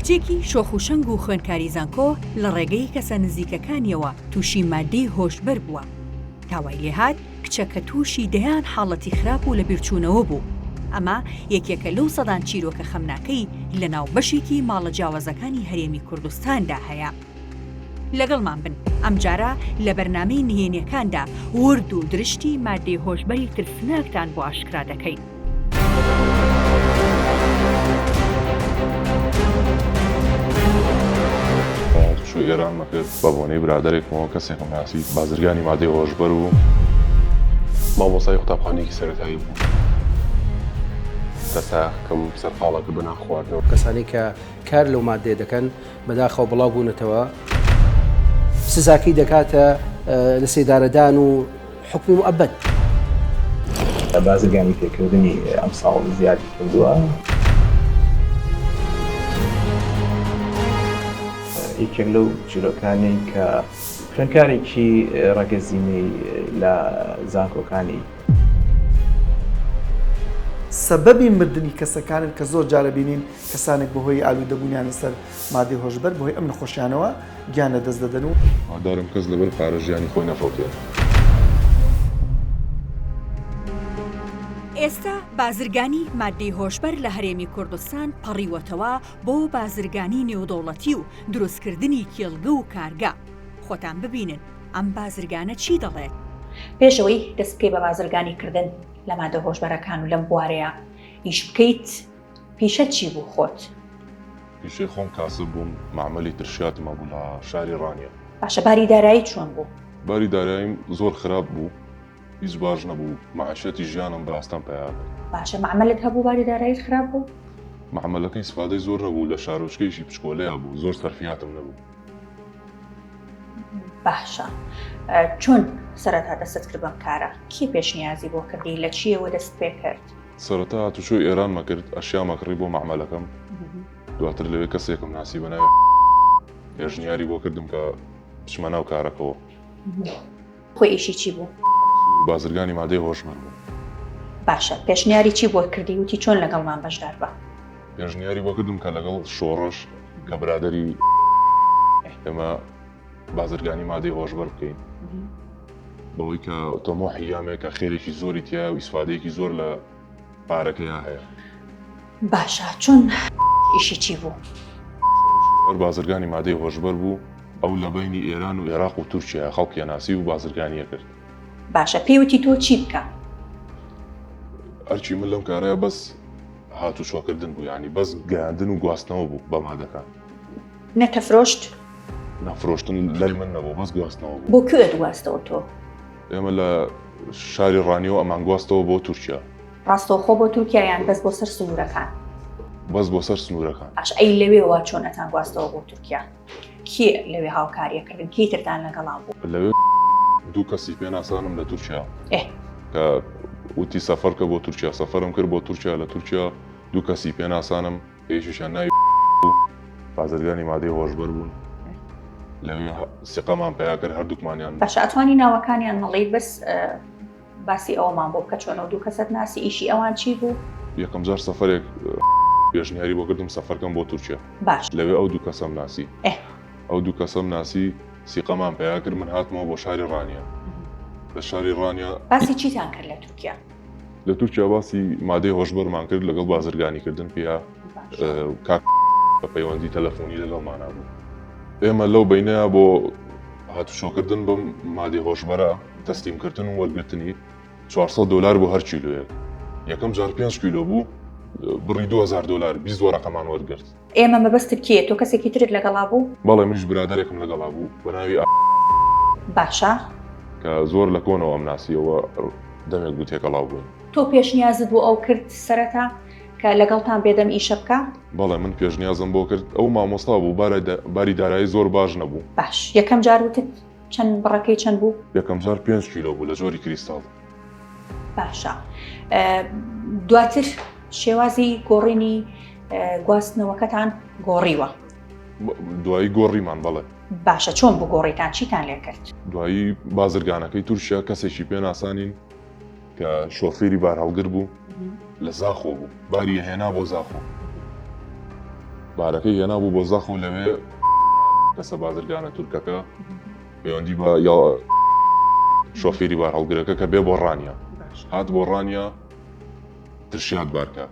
کچێکی شۆخ و شەنگ و خوێندکاری زانکۆ لە ڕێگەی کەسە نزیکەکانیەوە تووشی ماددەی هۆشبەر بووە. تا وای لێهات کچەکە تووشی دەیان حاڵەتی خراپ و لەبیرچوونەوە بوو. ئەمە یەکێکە لەو سەدان چیرۆکە خەمناکەی لەناو بەشێکی ماڵە جیاوازەکانی هەرێمی کوردستاندا هەیە. لەگەڵمان بن ئەمجارە لە بەرنامەی نهێنیەکاندا ورد و درشتی مادەی هۆشبەری ترسناکتان بۆ ئاشکرا دەکەین. چوو ئێرانمە کرد بە بۆنەی برادەرێکمەوە کەسێکم ناسی بازرگانی مادەی هۆشبەر و مامۆستای قوتابخانەیەکی سەرەتایی بوو. دەستاکەم سەرقاڵەکە بە نان خواردنەوە. کەسانەی کە کار لەو مادەیە دەکەن بەداخەوە بڵاو بوونەتەوە. سزاکەی دەکاتە لەسێدارەدان و حوکمی موئەبەد. بازرگانی پێکردنی ئەمساڵ زیادی کردووە. یەکێک لەو چیرۆکانەی کە خوێندکارێکی ڕەگەزی مێی لە زانکۆکانی. سەبەبی مردنی کەسەکانن کە زۆر جار ئەبینین کەسانێک بەهۆی ئالوودەبوونیان لەسەر مادەی هۆشبەر بەهۆی ئەم نەخۆشیانەوە گیان لەدەست دەدەن و. هیوادارم کەس لەبەر پارە ژیانی خۆی نەفەوتێنێ. ئێستا بازرگانی ماددەی هۆشبەر لە هەرێمی کوردستان پەڕیوەتەوە بۆ بازرگانی نێودەوڵەتی و دروستکردنی کێڵگە و کارگە، خۆتان ببینن ئەم بازرگانە چی دەڵێت؟ پێش ئەوەی دەست بکەی بە بازرگانی کردن لە مادە هۆشبەرەکان و لەم بوارەیا ئیش بکەیت پیشەت چی بوو خۆت؟ پیشەی خۆم کاسب بووم، مەعمەلی ترشیاتم هەبوو لە شاری ڕانیە. باشە باری دارایی چۆن بوو؟ باری داراییم زۆر خراپ بوو، هیچ باش نەبوو، مەعیشەتی ژیانم بە ئاستەم پەیا کرد. باشە مەعمەلت هەبوو باری داراییت خراپ بوو؟ مەعمەلەکە ئیسفادەی زۆر نەبوو، لە شارۆچکەیەکی پچکۆلەیا بوو، زۆر سەرفیاتم نەبوو. باشە چۆن سەرەتا دەستت کرد بەم کارە؟ کێ پێشنیازی بۆ کردی؟ لە چییەوە دەست پێ کرد؟ سەرەتا هاتوچۆی ئێرانمە کرد، ئەشیامە کڕی بۆ مەعمەلەکەم، دواتر لەوێ کەسێکم ناسی بە ناوی پێشنیاری بۆ کردم کە بچمە ناو کارەکەوە. خۆی ئیشی چی بوو؟ بازرگانی مادەی هۆشبەر بوو. باشە پێشنیاری چی بۆ کردی وتی چۆن لەگەڵمان بەشدار بە؟ پێشنیاری بۆ کردم کە لەگەڵ شۆڕش کە برادەری ئێمە بازرگانی مادەی هۆشبەر بکەین بەوەی کە تۆمۆحی یامێکە خێرێکی زۆری تیا و ئیسفادەیەکی زۆر لە پارەکەیا هەیە. باشە چۆن ئیشی چی بوو؟ هەر بازرگانی مادەی هۆشبەر بوو ئەو لە بەینی ئێران و ئێراق و تورکیا خەڵکی ئەناسی و بازرگانی ئەکرد. باشە پێی وتی تۆ چی بکە؟ ئەرکی من لەم کارەیا بەس هاتوچۆکردن بوو یانی بەس گەیاندن و گواستنەوە بوو بە مادەکان. نەتەفرۆشت؟ نا فرۆشتن لای من نەبوو بەس گواستنەوە بوو. بۆ کوێ ئەتگواستەوە تۆ؟ ئێمە لە شاری ڕانیەوە ئەمانگواستەوە بۆ تورکیا. ڕاستەوخۆ بۆ تورکیا یان بەس بۆ سەر سنوورەکان؟ بەس بۆ سەر سنوورەکان. باش ئەی لەوێوە چۆن ئەتانگواستەوە بۆ تورکیا؟ کێ لەوێ هاوکاریە کردن؟ کێی ترتان لەگەڵا بوو؟ لەوێ دوو کەسی پێ ناسانم لە تورکیا. ئێ. کە وتی سەفەر کە بۆ تورکیا، سەفەرم کرد بۆ تورکیا، لە تورکیا دوو کەسی پێ ناسانم. یەکێکیان ناوی بوو بازرگانی مادەی هۆشبەر بوون لەوێ سیقەمان پەیا کرد هەردووکمانیان. باشە ئەتوانی ناوەکانیان نەڵێیت بەس باسی ئەوەمان بۆ بکە چۆن ئەو دوو کەسەت ناسی ئیشی ئەوان چی بوو؟ یەکەم جار سەفەرێک پێشنیاری بۆ کردم سەفەرکەم بۆ تورکیا باش لەوێ ئەو دوو کەسەم ناسی ئێ ئەو دوو کەسەم ناسی سیقەمان پەیا کرد من هاتمەوە بۆ شاری ڕانیە لە شاری ڕانیە باسی چیتان کرد لە تورکیا؟ لە تورکیا باسی مادەی هۆشبەرمان کرد لەگەڵ بازرگانیکردن پێیا کاک بە پەیوەندی تەلەفۆنی لەگەڵمانا بوو. ئێمە لەو بەینەیا بۆ هاتوچۆکردن بەم مادەی هۆشبەرە تەسلیمکردن و وەرگرتنی 400 دۆلار بۆ هەر کیلۆیەک یەکەم جار 5 کیلۆ بوو بڕی 2000 دۆلار 20 وەرەقەمان وەرگرت. ئێمە مەبەستت کێیە؟ تۆ کەسێکی ترت لەگەڵا بوو؟ بەڵێ منیش برادەرێکم لەگەڵا بوو بە ناوی ئا. باشە. کە زۆر لە کۆنەوە ئەمناسیەوە دەمێک بوو تێکەڵاو بووین. تۆ پێشنیازت بۆ ئەو کرد سەرەتا کە لەگەڵتان بێدەم ئیشە بکا؟ بەڵێ من پێشنیازم بۆ کرد ئەو مامۆستا بوو باری دارایی زۆر باش نەبوو. باش یەکەم جار وتت چەند بڕەکەی چەند بوو؟ یەکەم جار پێنج کیلۆ بوو لە جۆری کریستاڵ. باشە دواتر شێوازی گۆڕینی گواستنەوەکەتان گۆڕیوە؟ دوایی گۆڕیمان بەڵێ. باشە چۆن بوو گۆڕیتان چیتان لێ کرد؟ دوایی بازرگانەکەی تورکیا کەسێکی پێ ناسانین کە شۆفێری بارهەڵگر بوو لە زاخۆ بوو باری هێنا بۆ زاخۆ. بارەکەی هێنابوو بۆ زاخۆ لەوێ کەسە بازرگانە تورکەکە پەیوەندی بە شۆفێری بارهەڵگرەکە کە بێ بۆ ڕانیە هات بۆ ڕانیە ترشیات بارکە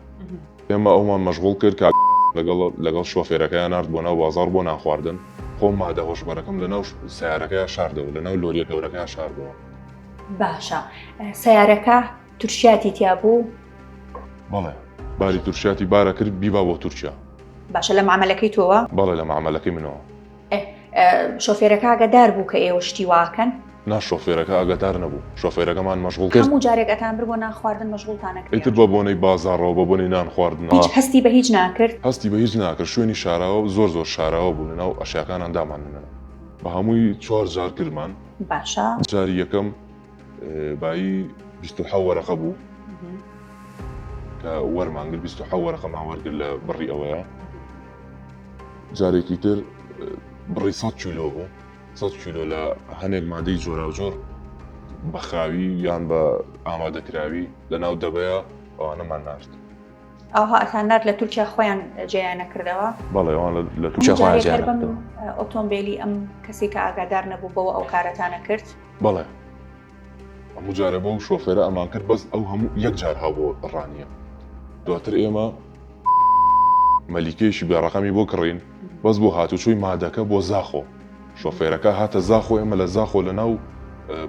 ئێمە ئەومان مەشغوڵ کرد کاک لەگەڵ لەگەڵ شۆفێرەکەیا نارد بۆ ناو بازاڕ بۆ نان خواردن، خۆم مادە هۆشبەرەکەم لەناو سەیارەکەیا شاردەوە، لەناو لۆریە گەورەکەیا شاردەوە. باشە سەیارەکە تورشیاتی تیا بوو؟ بەڵێ باری تورشیاتی بارە کرد بیبا بۆ تورکیا. باشە لە مەعمەلەکەی تۆوە؟ بەڵێ لە مەعمەلەکەی منەوە. شۆفێرەکە ئاگادار بوو کە ئێوە شتی واکەن؟ نا شۆفێرەکە ئاگادار نەبوو شۆفێرەکەمان مەشغوڵ کرد. هەموو جارێک ئەتان برد بۆ نان خواردن مەشغوڵتان ئەکرد ئیتر بە بۆنەی بازاڕەوە بە بۆنەی نان خواردنەوە. هیچ هەستی بە هیچ ناکرد؟ هەستی بە هیچ ناکرد شوێنی شاراوە زۆر زۆر شاراوە بوو لەناو ئەشیاکانان دامان نەنا. بە هەمووی چوار جار کردمان. باشە. جاری یەکەم بایی 27 وەرەقە بوو کە وەرمان گرت 27 وەرەقەمان وەرگرت لە بڕی ئەوەیە. جارێکی تر بڕی 100 کیلۆ بوو 100 کیلۆ لە هەنێک مادەی جۆراوجۆر بە خاوی یان بە ئامادەکراوی لە ناو دەبەیە ئەوانەمان نارد. ئەوها ئەتان نارد لە تورکیا خۆیان جێیان نەکردەوە؟ بەڵێ ئەوان لە تورکیا خۆیان جێیان نەکردەوە. ئۆتۆمبێلی ئەم کەسێک کە ئاگادار نەبوو بەوە ئەو کارەتانە کرد؟ بەڵێ هەموو جارێ بەو شۆفێرە ئەمان کرد بەس ئەو هەموو یەک جار هاو بۆ ڕانیە دواتر ئێمە مەلیکەیەکی بێ ڕەقەمی بۆ کڕین بەس بۆ هاتوچۆی مادەکە بۆ زاخۆ شۆفێرەکە هاتە زاخۆ ئێمە لە زاخۆ لە ناو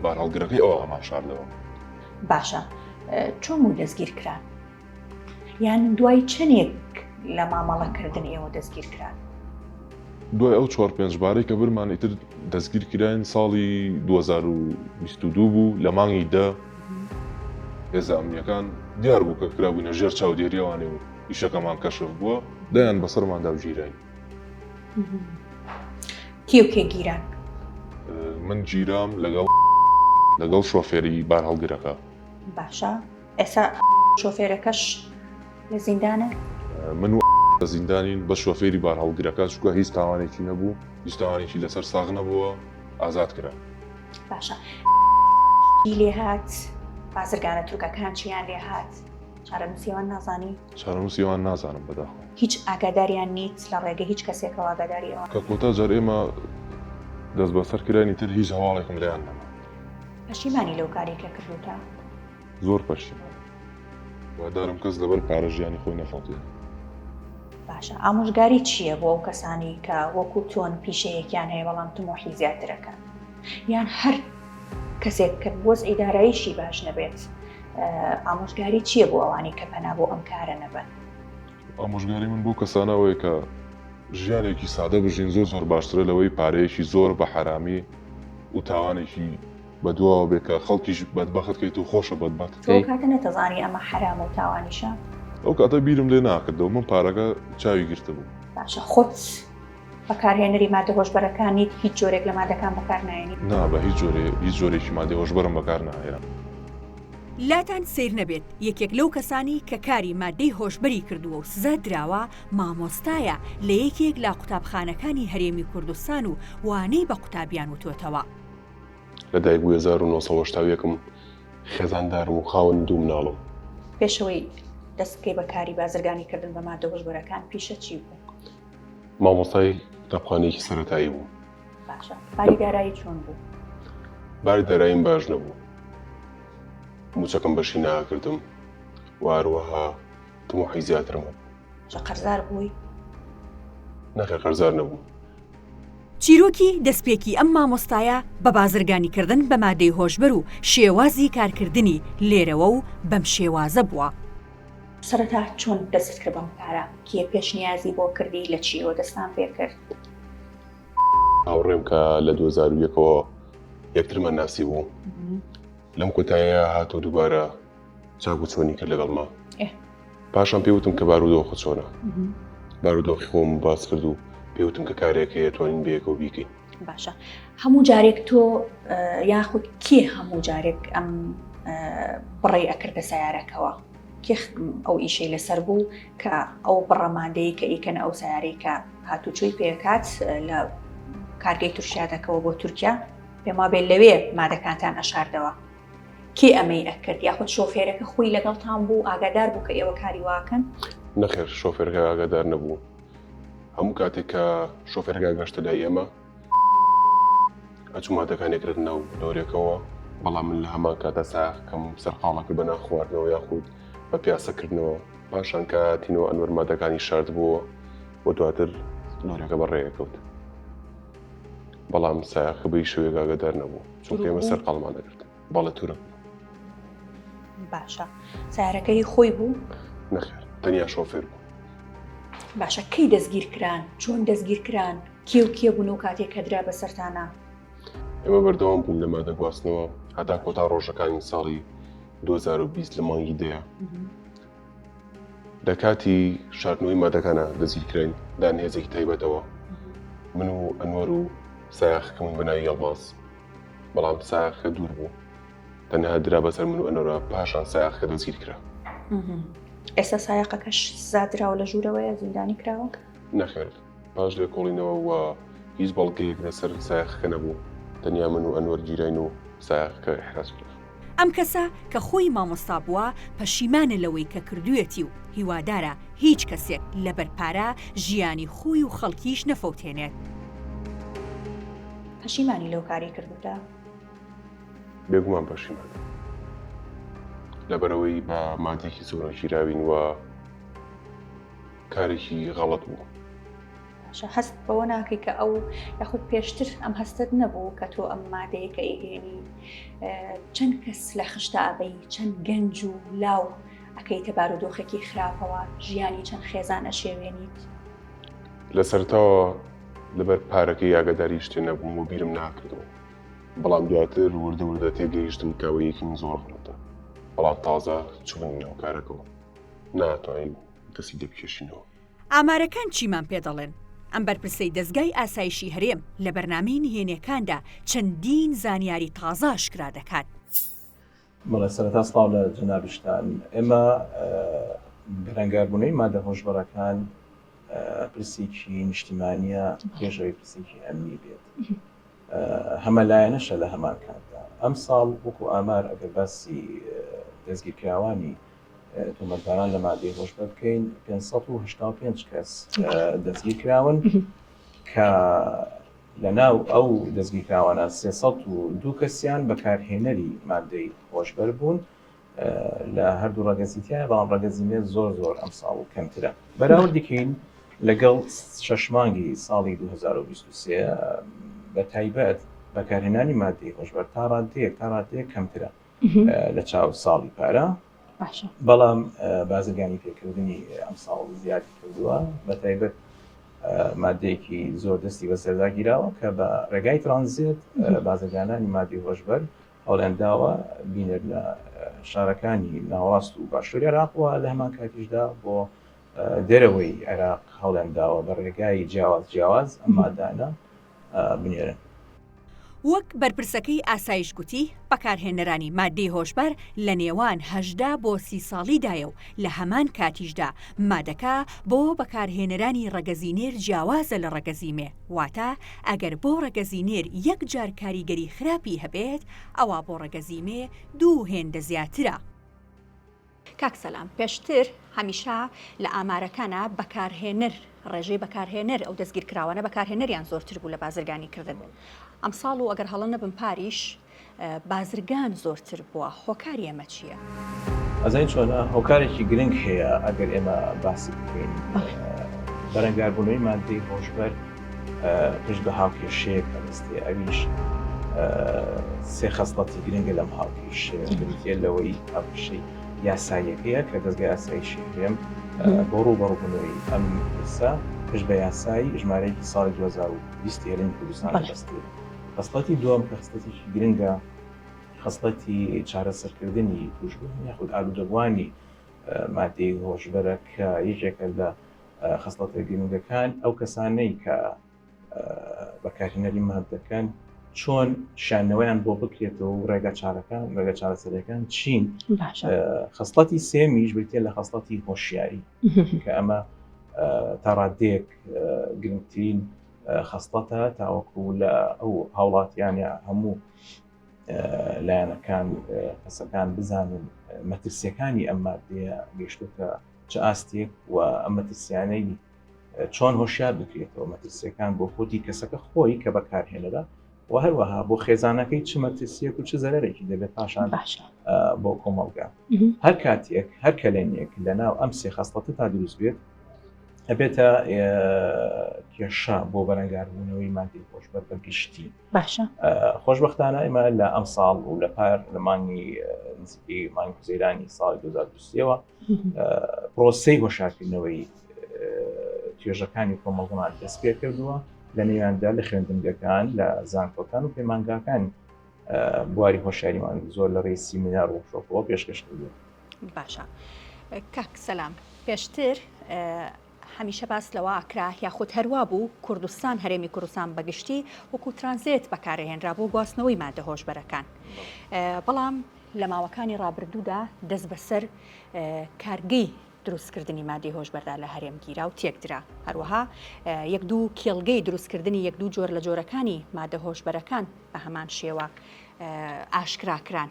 بارهەڵگرەکەی ئەوە ئەمان شاردەوە. باشە چۆن بوو دەستگیر کران؟ یان دوای چەندێک لە مامەڵەکردن ئێوە دەستگیر کران؟ دوای ئەو چوار پێنج بارەی کە برمان ئیتر دەستگیر کراین ساڵی 2022 بوو لە مانگی دە هێزە ئەمنیەکان دیار بوو کە کرابووینە ژێر چاودێری ئەوانێ و ئیشەکەمان کەشف بووە دایان بەسەرماندا و گیراین. کێ و کێ گیران؟ من گیرام لەگەڵ لەگەڵ شۆفێری بارهەڵگرەکە. باشە ئێستا شۆفێرەکەش لە زیندانە؟ من و لە زیندانین بەس شۆفێری بارهەڵگرەکە چونکە هیچ تاوانێکی نەبوو هیچ تاوانێکی لەسەر ساغ نەبووە ئازاد کرا. باشە چی لێهات بازرگانە تورکەکان چیان لێهات چارەنووسی ئەوان نازانی؟ چارەنووسی ئەوان نازانم بەداخەوە. هیچ ئاگاداریان نیت لە ڕێگەی هیچ کەسێکەوە ئاگاداری ئەوان؟ کە کۆتا جار ئێمە دەستبەسەر کراین ئیتر هیچ هەواڵێکم لێیان نەما. پەشیمانی لەو کارەی کە کردووتە؟ زۆر پەشیمانم. هیوادارم کەس لەبەر پارە ژیانی خۆی نەفەوتێنێ. باشە ئامۆژگاری چییە بۆ ئەو کەسانەی کە وەکو تۆن پیشەیەکیان هەیە بەڵام تموحی زیاترەکەن یان هەر کەسێک کە وەزعی داراییشی باش نەبێت ئامۆژگاری چییە بۆ ئەوانەی کە پەنا بۆ ئەم کارە نەبەن؟ ئامۆژگاری من بۆ کەسانە ئەوەیە کە ژیانێکی سادە بژین زۆر زۆر باشترە لەوەی پارەیەکی زۆر بە حەرامی و تاوانێکی بە دواوە بێ کە خەڵکیش بەدبەخت کەیت و خۆشە بەدبەخت کەی. تۆ ئەو کاتە نەتەزانی ئەمە حەرامە و تاوانیشە؟ ئەو کاتە بیرم لێ ناکردەوە من پارەکە چاوی گرتبوو. باشە خۆت بەکارهێنەری مادە هۆشبەرەکان نیت هیچ جۆرێک لە مادەکان بەکار نایەنی؟ نا بە هیچ جۆرێ هیچ جۆرێکی مادەی هۆشبەرم بەکار ناهێنا. لاتان سەیر نەبێت یەکێک لەو کەسانەی کە کاری مادەی هۆشبەری کردووە و سزا دراوە مامۆستایە لە یەکێک لە قوتابخانەکانی هەرێمی کوردستان و وانەی بە قوتابیان وتۆتەوە. لە دایکبووی 1981 م، خێزاندارم و خاوەنی دوو مناڵم. پێش ئەوەی دەست بکەی بە کاری بازرگانی کردن بە مادە هۆشبەرەکان پیشەت چی بوو؟ مامۆستای قوتابخانەیەکی سەرەتایی بووم. باشە باری دارایی چۆن بوو؟ باری داراییم باش نەبوو. مووچەکەم بەشی ناکردم و هەروەها تموحی زیاترم هەبوو. جا قەرزار بووی؟ نەخێر قەرزار نەبووم. چیرۆکی دەستپێکی ئەم مامۆستایە بە بازرگانیکردن بە مادەی هۆشبەر و شێوازی کارکردنی لێرەوە و بەم شێوازە بووە. سەرەتا چۆن دەستت کرد بەم کارە؟ کێ پێشنیازی بۆ کردی؟ لە چییەوە دەستان پێکرد؟ هاوڕێم کە لە 2001 ەوە یەکترمان ناسیبوو لەم کۆتایەیا هات و دووبارە چاک و چۆنی کرد لەگەڵما. پاشان پێی وتم کە بارودۆخت چۆنە؟ بارودۆخی خۆم باس کرد و پێی وتم کە کارێک هەیە توانین بەیەکەوە بیکەین. باشە هەموو جارێک تۆ یاخود کێ هەموو جارێک ئەم بڕەی ئەکردە سیارەکەوە؟ کێ ئەو ئیشەی لەسەر بوو کە ئەو بڕە مادەیە کە ئیکەن ئەو سیارەی کە هاتوچۆی پێکات لە کارگەی تورکیا دەکەوە بۆ تورکیا پێم وابێ لەوێ مادەکانتان ئەشاردەوە کێ ئەمەی ئەکرد یاخود شۆفێرەکە خۆی لەگەڵتان بوو ئاگادار بوو کە ئێوە کاری واکەن؟ نەخێر شۆفێرەکە ئاگادار نەبوو. هەموو کاتێک کە شۆفێرەکە گەشتە لای ئێمە ئەچوو مادەکانی کرد ناو لۆرێکەوە، بەڵام من لە هەمان کاتا سایەقەکەم سەرقاڵە کرد بە نان خواردنەوە یاخود بە پیاسەکردنەوە. پاشان کە هاتینەوە ئەنوەر مادەکانی شاردبووەوە و دواتر لۆرەکە بە ڕێیە کەوت. بەڵام سایەقەکە بە هیچ شێوەیەک ئاگادار نەبوو، چونکە ئێمە سەرقاڵمان دەکرد. بەڵێ تورک بوو. باشە سیارەکە هی خۆی بوو؟ نەخێر تەنیا شۆفێر بوو. باشە کەی دەستگیر کران؟ چۆن دەستگیر کران؟ کێ و کێ بوون و کاتێک کە درا بەسەرتانا؟ ئێمە بەردەوام بووین لە مادە گواستنەوە هەتا کۆتا ڕۆژەکانی ساڵی 2020 لە مانگی دەیە لە کاتی شاردنەوەی مادەکانە دەستگیر کراین دان هێزێکی تایبەتەوە من و ئەنوەر و سایەخەکەم بە ناوی یەڵماز بەڵام سایەخەکە دوور بوو تەنها درا بەسەر من و ئەنوەرا پاشان سایەخەکە دەستگیر کرا. ئێستا سایەقەکەش سزا دراوە لە ژوورەوەیە زیندانی کراوە؟ نەخێر پاش لێکۆڵینەوە و هیچ بەڵگەیەک لەسەر سایەقەکە نەبوو تەنیا من و ئەنوەر گیراین و سایەقەکە ئیحراز کرا. ئەم کەسە کە خۆی مامۆستا بووە پەشیمانە لەوەی کە کردوویەتی و هیوادارە هیچ کەسێک لەبەر پارە ژیانی خۆی و خەڵکیش نەفەوتێنێت. پەشیمانی لەو کارەی کردووتە؟ بێگومان پەشیمانم. لەبەرئەوەی بە مادەیەکی زۆرە گیراوین و کارێکی غەڵەت بوو. باشە هەست بەوە ناکەی کە ئەو یاخود پێشتر ئەم هەستت نەبوو کە تۆ ئەم مادەیە کە ئەیهێنی چەند کەس لە خشتە ئەبەی چەند گەنج و لاو ئەکەیتە بارودۆخێکی خراپەوە ژیانی چەند خێزان ئەشێوێنیت؟ لە سەرەتاوە لەبەر پارەکەی ئاگاداری شتێ نەبووم و بیرم ناکردەوە بەڵام دواتر وردە وردە تێگەیشتم کە ئەوەی یەکیم زۆر غەڵەتە بەڵام تازە چوونی ناو کارەکەوە ناتوانین دەستی لێ بکێشینەوە. ئامارەکان چیمان پێ دەڵێن؟ ئەم بەرپرسەی دەزگای ئاسایشی هەرێم لە بەرنامەی نهێنیەکاندا چەندین زانیاری تازە ئاشکرا دەکات. بەڵێ سەرەتا سڵاو لە جەنابیشتان. ئێمە بەرەنگاربوونەوەی مادە هۆشبەرەکان پرسێکی نیشتیمانییە پێش ئەوەی پرسێکی ئەمنی بێت. هەمەلایەنەشە لە هەمان کاتدا. ئەمساڵ وەکو ئامار ئەگەر باسی دەستگیرکراوانی تۆمەتباران لە مادەی هۆشبەر بکەین 585 کەس دەستگیرکراون کە لە ناو ئەو دەستگیرکراوانە 302 کەسیان بەکارهێنەری مادەی هۆشبەر بوون لە هەردوو ڕەگەزی تایە بەڵام ڕەگەزی مێ زۆر زۆر ئەمساڵ کەمترە بەراوردیکەین لەگەڵ شەش مانگی ساڵی 2023 بە تایبەت بەکارهێنانی مادەی هۆشبەر تا ڕادەیەک تا ڕادەیەک کەمترە لە چاو ساڵی پارە بەڵام بازرگانی پێکردنی ئەمساڵ زیادی کردووە بە تایبەت مادەیەکی زۆر دەستی بەسەردا گیراوە کە بە ڕێگای ترانزێت بازرگانانی مادی هۆشبەر هەوڵیان داوە بینێرنە شارەکانی ناوەڕاست و باشووری عێراق و لە هەمان کاتیشدا بۆ دەرەوەی عێراق هەوڵیان داوە بە ڕێگای جیاواز جیاواز ئەم مادانە بنێرن. وەک بەرپرسەکەی ئاسایش گوتی، بەکارهێنەرانی ماددەی هۆشبەر لە نێوان 18 بۆ 30 ساڵیدایە و لە هەمان کاتیشدا مادەکە بۆ بەکارهێنەرانی ڕەگەزی نێر جیاوازە لە ڕەگەزی مێ، واتە ئەگەر بۆ ڕەگەزی نێر یەک جار کاریگەری خراپی هەبێت، ئەوا بۆ ڕەگەزی مێ دوو هێندە زیاترە. کاک سەلام پێشتر هەمیشە لە ئامارەکانا بەکارهێنەر ڕێژەی بەکارهێنەر ئەو دەستگیرکراوانە بەکارهێنەریان زۆرتر بوو لە بازرگانی کردن ئەمساڵ و ئەگەر هەڵە نەبم پاریش بازرگان زۆرتر بووە هۆکاری ئەمە چییە؟ ئەزانی چۆنە هۆکارێکی گرنگ هەیە ئەگەر ئێمە باسی بکەین بەرەنگاربوونەوەی مادەی هۆشبەر پشت بە هاوکێشەیەک ئەبەستێ ئەویش سێ خەسڵەتی گرنگە لەم هاوکێشەیە بریتیە لەوەی هاوکێشەی یاساییەکەیە کە دەزگای ئاسایشی هەرێم بۆ ڕووبەڕووبوونەوەی ئەم پرسە پشت بە یاسای ژمارەیەکی ساڵی 2020 هەرێمی کوردستان ئەبەستێ خەسڵەتی دووەم کە خەسڵەتێکی گرنگە خەسڵەتی چارەسەرکردنی تووشبوون یاخود ئالوودەبووانی مادەی هۆشبەرە کە یەکێکە لە خەسڵەتە گرنگەکان ئەو کەسانەی کە بەکارهێنەری مادەکەن چۆن شانەوەیان بۆ بکرێتەوە و ڕێگا چارەکان ڕێگە چارەسەرەکان چین خەسڵەتی سێمیش بریتە لە خەسڵەتی هۆشیاری کە ئەمە تا ڕادەیەک گرنگترین خەسڵەتە تاوەکو لە ئەو هاوڵاتیانە هەموو لایەنەکان کەسەکان بزانن مەترسیەکانی ئەم مادەیە گەشتۆتە چ ئاستێک و ئەم مەترسیانەی. چۆن هۆشیار بکرێتەوە مەترسیەکان بۆ خودی کەسەکە خۆی کە بەکارهێنەرە و هەروەها بۆ خێزانەکەی چ مەترسیەک و چ زەرەرێکی دەبێت پاشان باشە بۆ کۆمەڵگا هەر کاتێک هەر کەلێنێک لە ناو ئەم سێ خەسڵەتە تا دروست بێت ئەبێتە کێشە بۆ بەرەنگاربوونەوەی مادەی هۆشبەر بە گشتی باشە خۆشبەختانە ئێمە لە ئەم ساڵ و لە پار لە مانگی نزیکەی مانگی حوزەیرانی ساڵی 2023ەوە پرۆسەی هۆشارکردنەوەی توێژەکانی کۆمەڵگەمان دەست پێ کردووە لە نێویاندا لە خوێندنگەکان لە زانکۆکان و پەیمانگاکان بواری هۆشیاریمان زۆر لە ڕێی سیمینار و وۆرکشۆپەوە پێشکەش کردووە. باشە کاک سەلام پێشتر هەمیشە باس لەوە ئەکرا یاخود هەروا بوو کوردستان هەرێمی کوردستان بەگشتی وەکو ترانزێت بەکارهێنرا بۆ گواستنەوەی مادە هۆشبەرەکان بەڵام لە ماوەکانی ڕابردوودا دەست بەسەر کارگەی دروستکردنی مادەی هۆشبەردا لە هەرێم گیرا و تێکدرا هەروەها یەک دوو کێڵگەی دروستکردنی یەک دوو جۆر لە جۆرەکانی مادە هۆشبەرەکان بە هەمان شێوە ئاشکرا کران.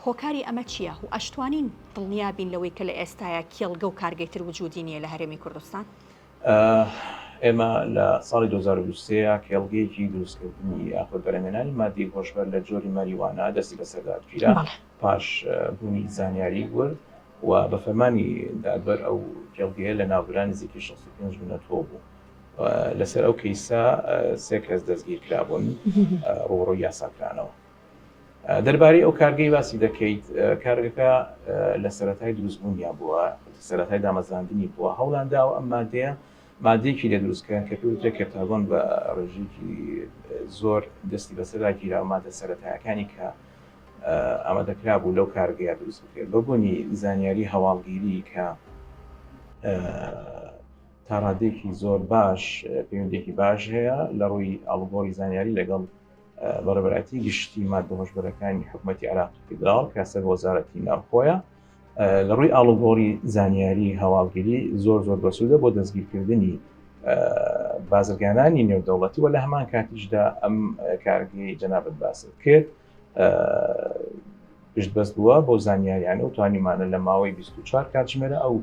هۆکاری ئەمە چییە و ئەشتوانین دڵنیا بین لەوەی کە لە ئێستایا کێڵگە و کارگەی تر وجودی نییە لە هەرێمی کوردستان؟ ئێمە لە ساڵی 2023 کێڵگەیەکی دروستکردنی یاخود بەرهەمهێنانی ماددەی هۆشبەر لە جۆری ماریوانا دەستی بەسەردا گیرا پاش بوونی زانیاری ورد و بە فەرمانی دادوەر ئەو کێڵگەیە لە ناوبرا نزیکەی 65 دونە تۆو بوو. لەسەر ئەو کەیسە سێ کەس دەستگیر کرابوون ڕووبەڕووی یاسا کرانەوە. دەربارەی ئەو کارگەی باسی دەکەیت کارگەکە لە سەرەتای دروستبوونیا بووە سەرەتای دامەزراندنی بووە هەوڵیان داوە ئەم مادەیە مادەیەکی لێ دروستکەن کە پێوترێت کەپتاگۆن بە ڕێژەیەکی زۆر دەستی بەسەردا گیرا و مادە سەرەتایەکانی کە ئامادەکرا بوو لەو کارگەیە دروست بکرێت بە بوونی زانیاری هەواڵگیری کە تا ڕادەیەکی زۆر باش پەیوەندێکی باش هەیە لە ڕووی ئاڵوگۆڕی زانیاری لەگەڵ بەڕێوەبەرایەتی گشتی ماددە هۆشبەرەکانی حکوومەتی عێراقی فیدراڵ کە سەر وەزارەتی ناوخۆیە لە ڕووی ئاڵوگۆڕی زانیاری هەواڵگیری زۆر زۆر بەسوودە بۆ دەستگیرکردنی بازرگانانی نێودەوڵەتی و لە هەمان کاتیشدا ئەم کارگەی جەنابەت باست کرد پشتبەست بووە بەو زانیاریانە و توانیمانە لە ماوەی 24 کاتژمێرە ئەو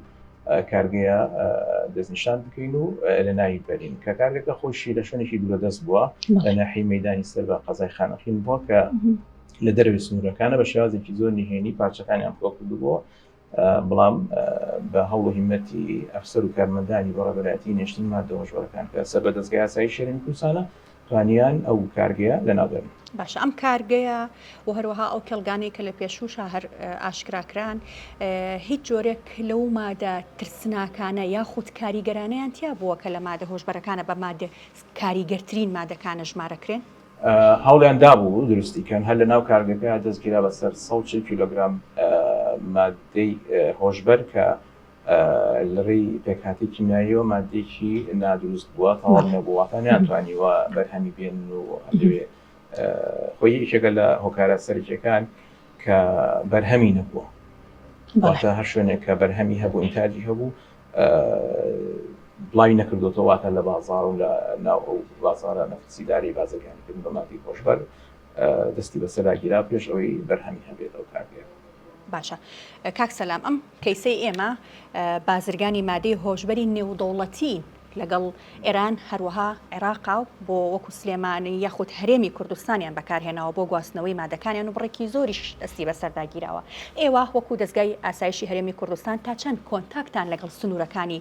کارگەیە دەستنیشان بکەین و لە ناوی بەرین کە کارگەکە خۆشی لە شوێنێکی دوورە دەست بووە لە ناحی مەدانی سەر بە قەزای خانەقین بووە کە لە دەرەوەی سنوورەکانە بە شێوازێکی زۆر نهێنی پارچەکانیان کۆ کردبووە بەڵام بە هەوڵ و هیمەتی ئەفسەر و کارمەندانی بەڕێوەبەرایەتی نێشتنی ماددە هۆشبەرەکان کە سەر بە دەزگای ئاسایشی هەرێمی کوردستانە توانیان ئەو کارگەیە لەناوبەرن. باشە ئەم کارگەیە و هەروەها ئەو کێڵگانەی کە لە پێشووشا هەر ئاشکرا کران هیچ جۆرێک لەو مادە ترسناکانە یاخود کاریگەرانەیان تیا بووە کە لە مادە هۆشبەرەکانە بە مادە کاریگەرترین مادەکانە ژمارەکرێن؟ هەوڵیان دابوو دروستی کەن، هەر لەناو کارگەکە دەستگیرا بەسەر 140 کیلۆگرام ماددەی هۆشبەر کە لە ڕێی پێکهاتەی کیمیاییەوە ماددەیەکی نادروست بووە، تەواو نەبوو، واتە نەیانتوانیوە بەرهەمی بێنن و لەوێ خۆی یەکێکە لە هۆکارە سەرەکییەکان کە بەرهەمی نەبووە، واتە هەر شوێنێک کە بەرهەمی هەبوو ئینتاجی هەبوو بڵاوی نەکردوێتەوە واتە لە بازاڕ و لە ناو ئەو بازارە مەترسیداری بازرگانیکردن بە مادەی هۆشبەر دەستی بەسەردا گیرا پێش ئەوەی بەرهەمی هەبێت ئەو کارگەیە. باشە کاک سەلام ئەم کەیسەی ئێمە بازرگانی مادەی هۆشبەری نێودەوڵەتی لەگەڵ ئێران هەروەها عێراقا بۆ وەکو سلێمانی یاخود هەرێمی کوردستانیان بەکارهێناوە بۆ گواستنەوەی مادەکانیان و بڕێکی زۆریش دەستی بەسەردا گیراوە. ئێوە وەکو دەزگای ئاسایشی هەرێمی کوردستان تا چەند کۆنتاکتان لەگەڵ سنوورەکانی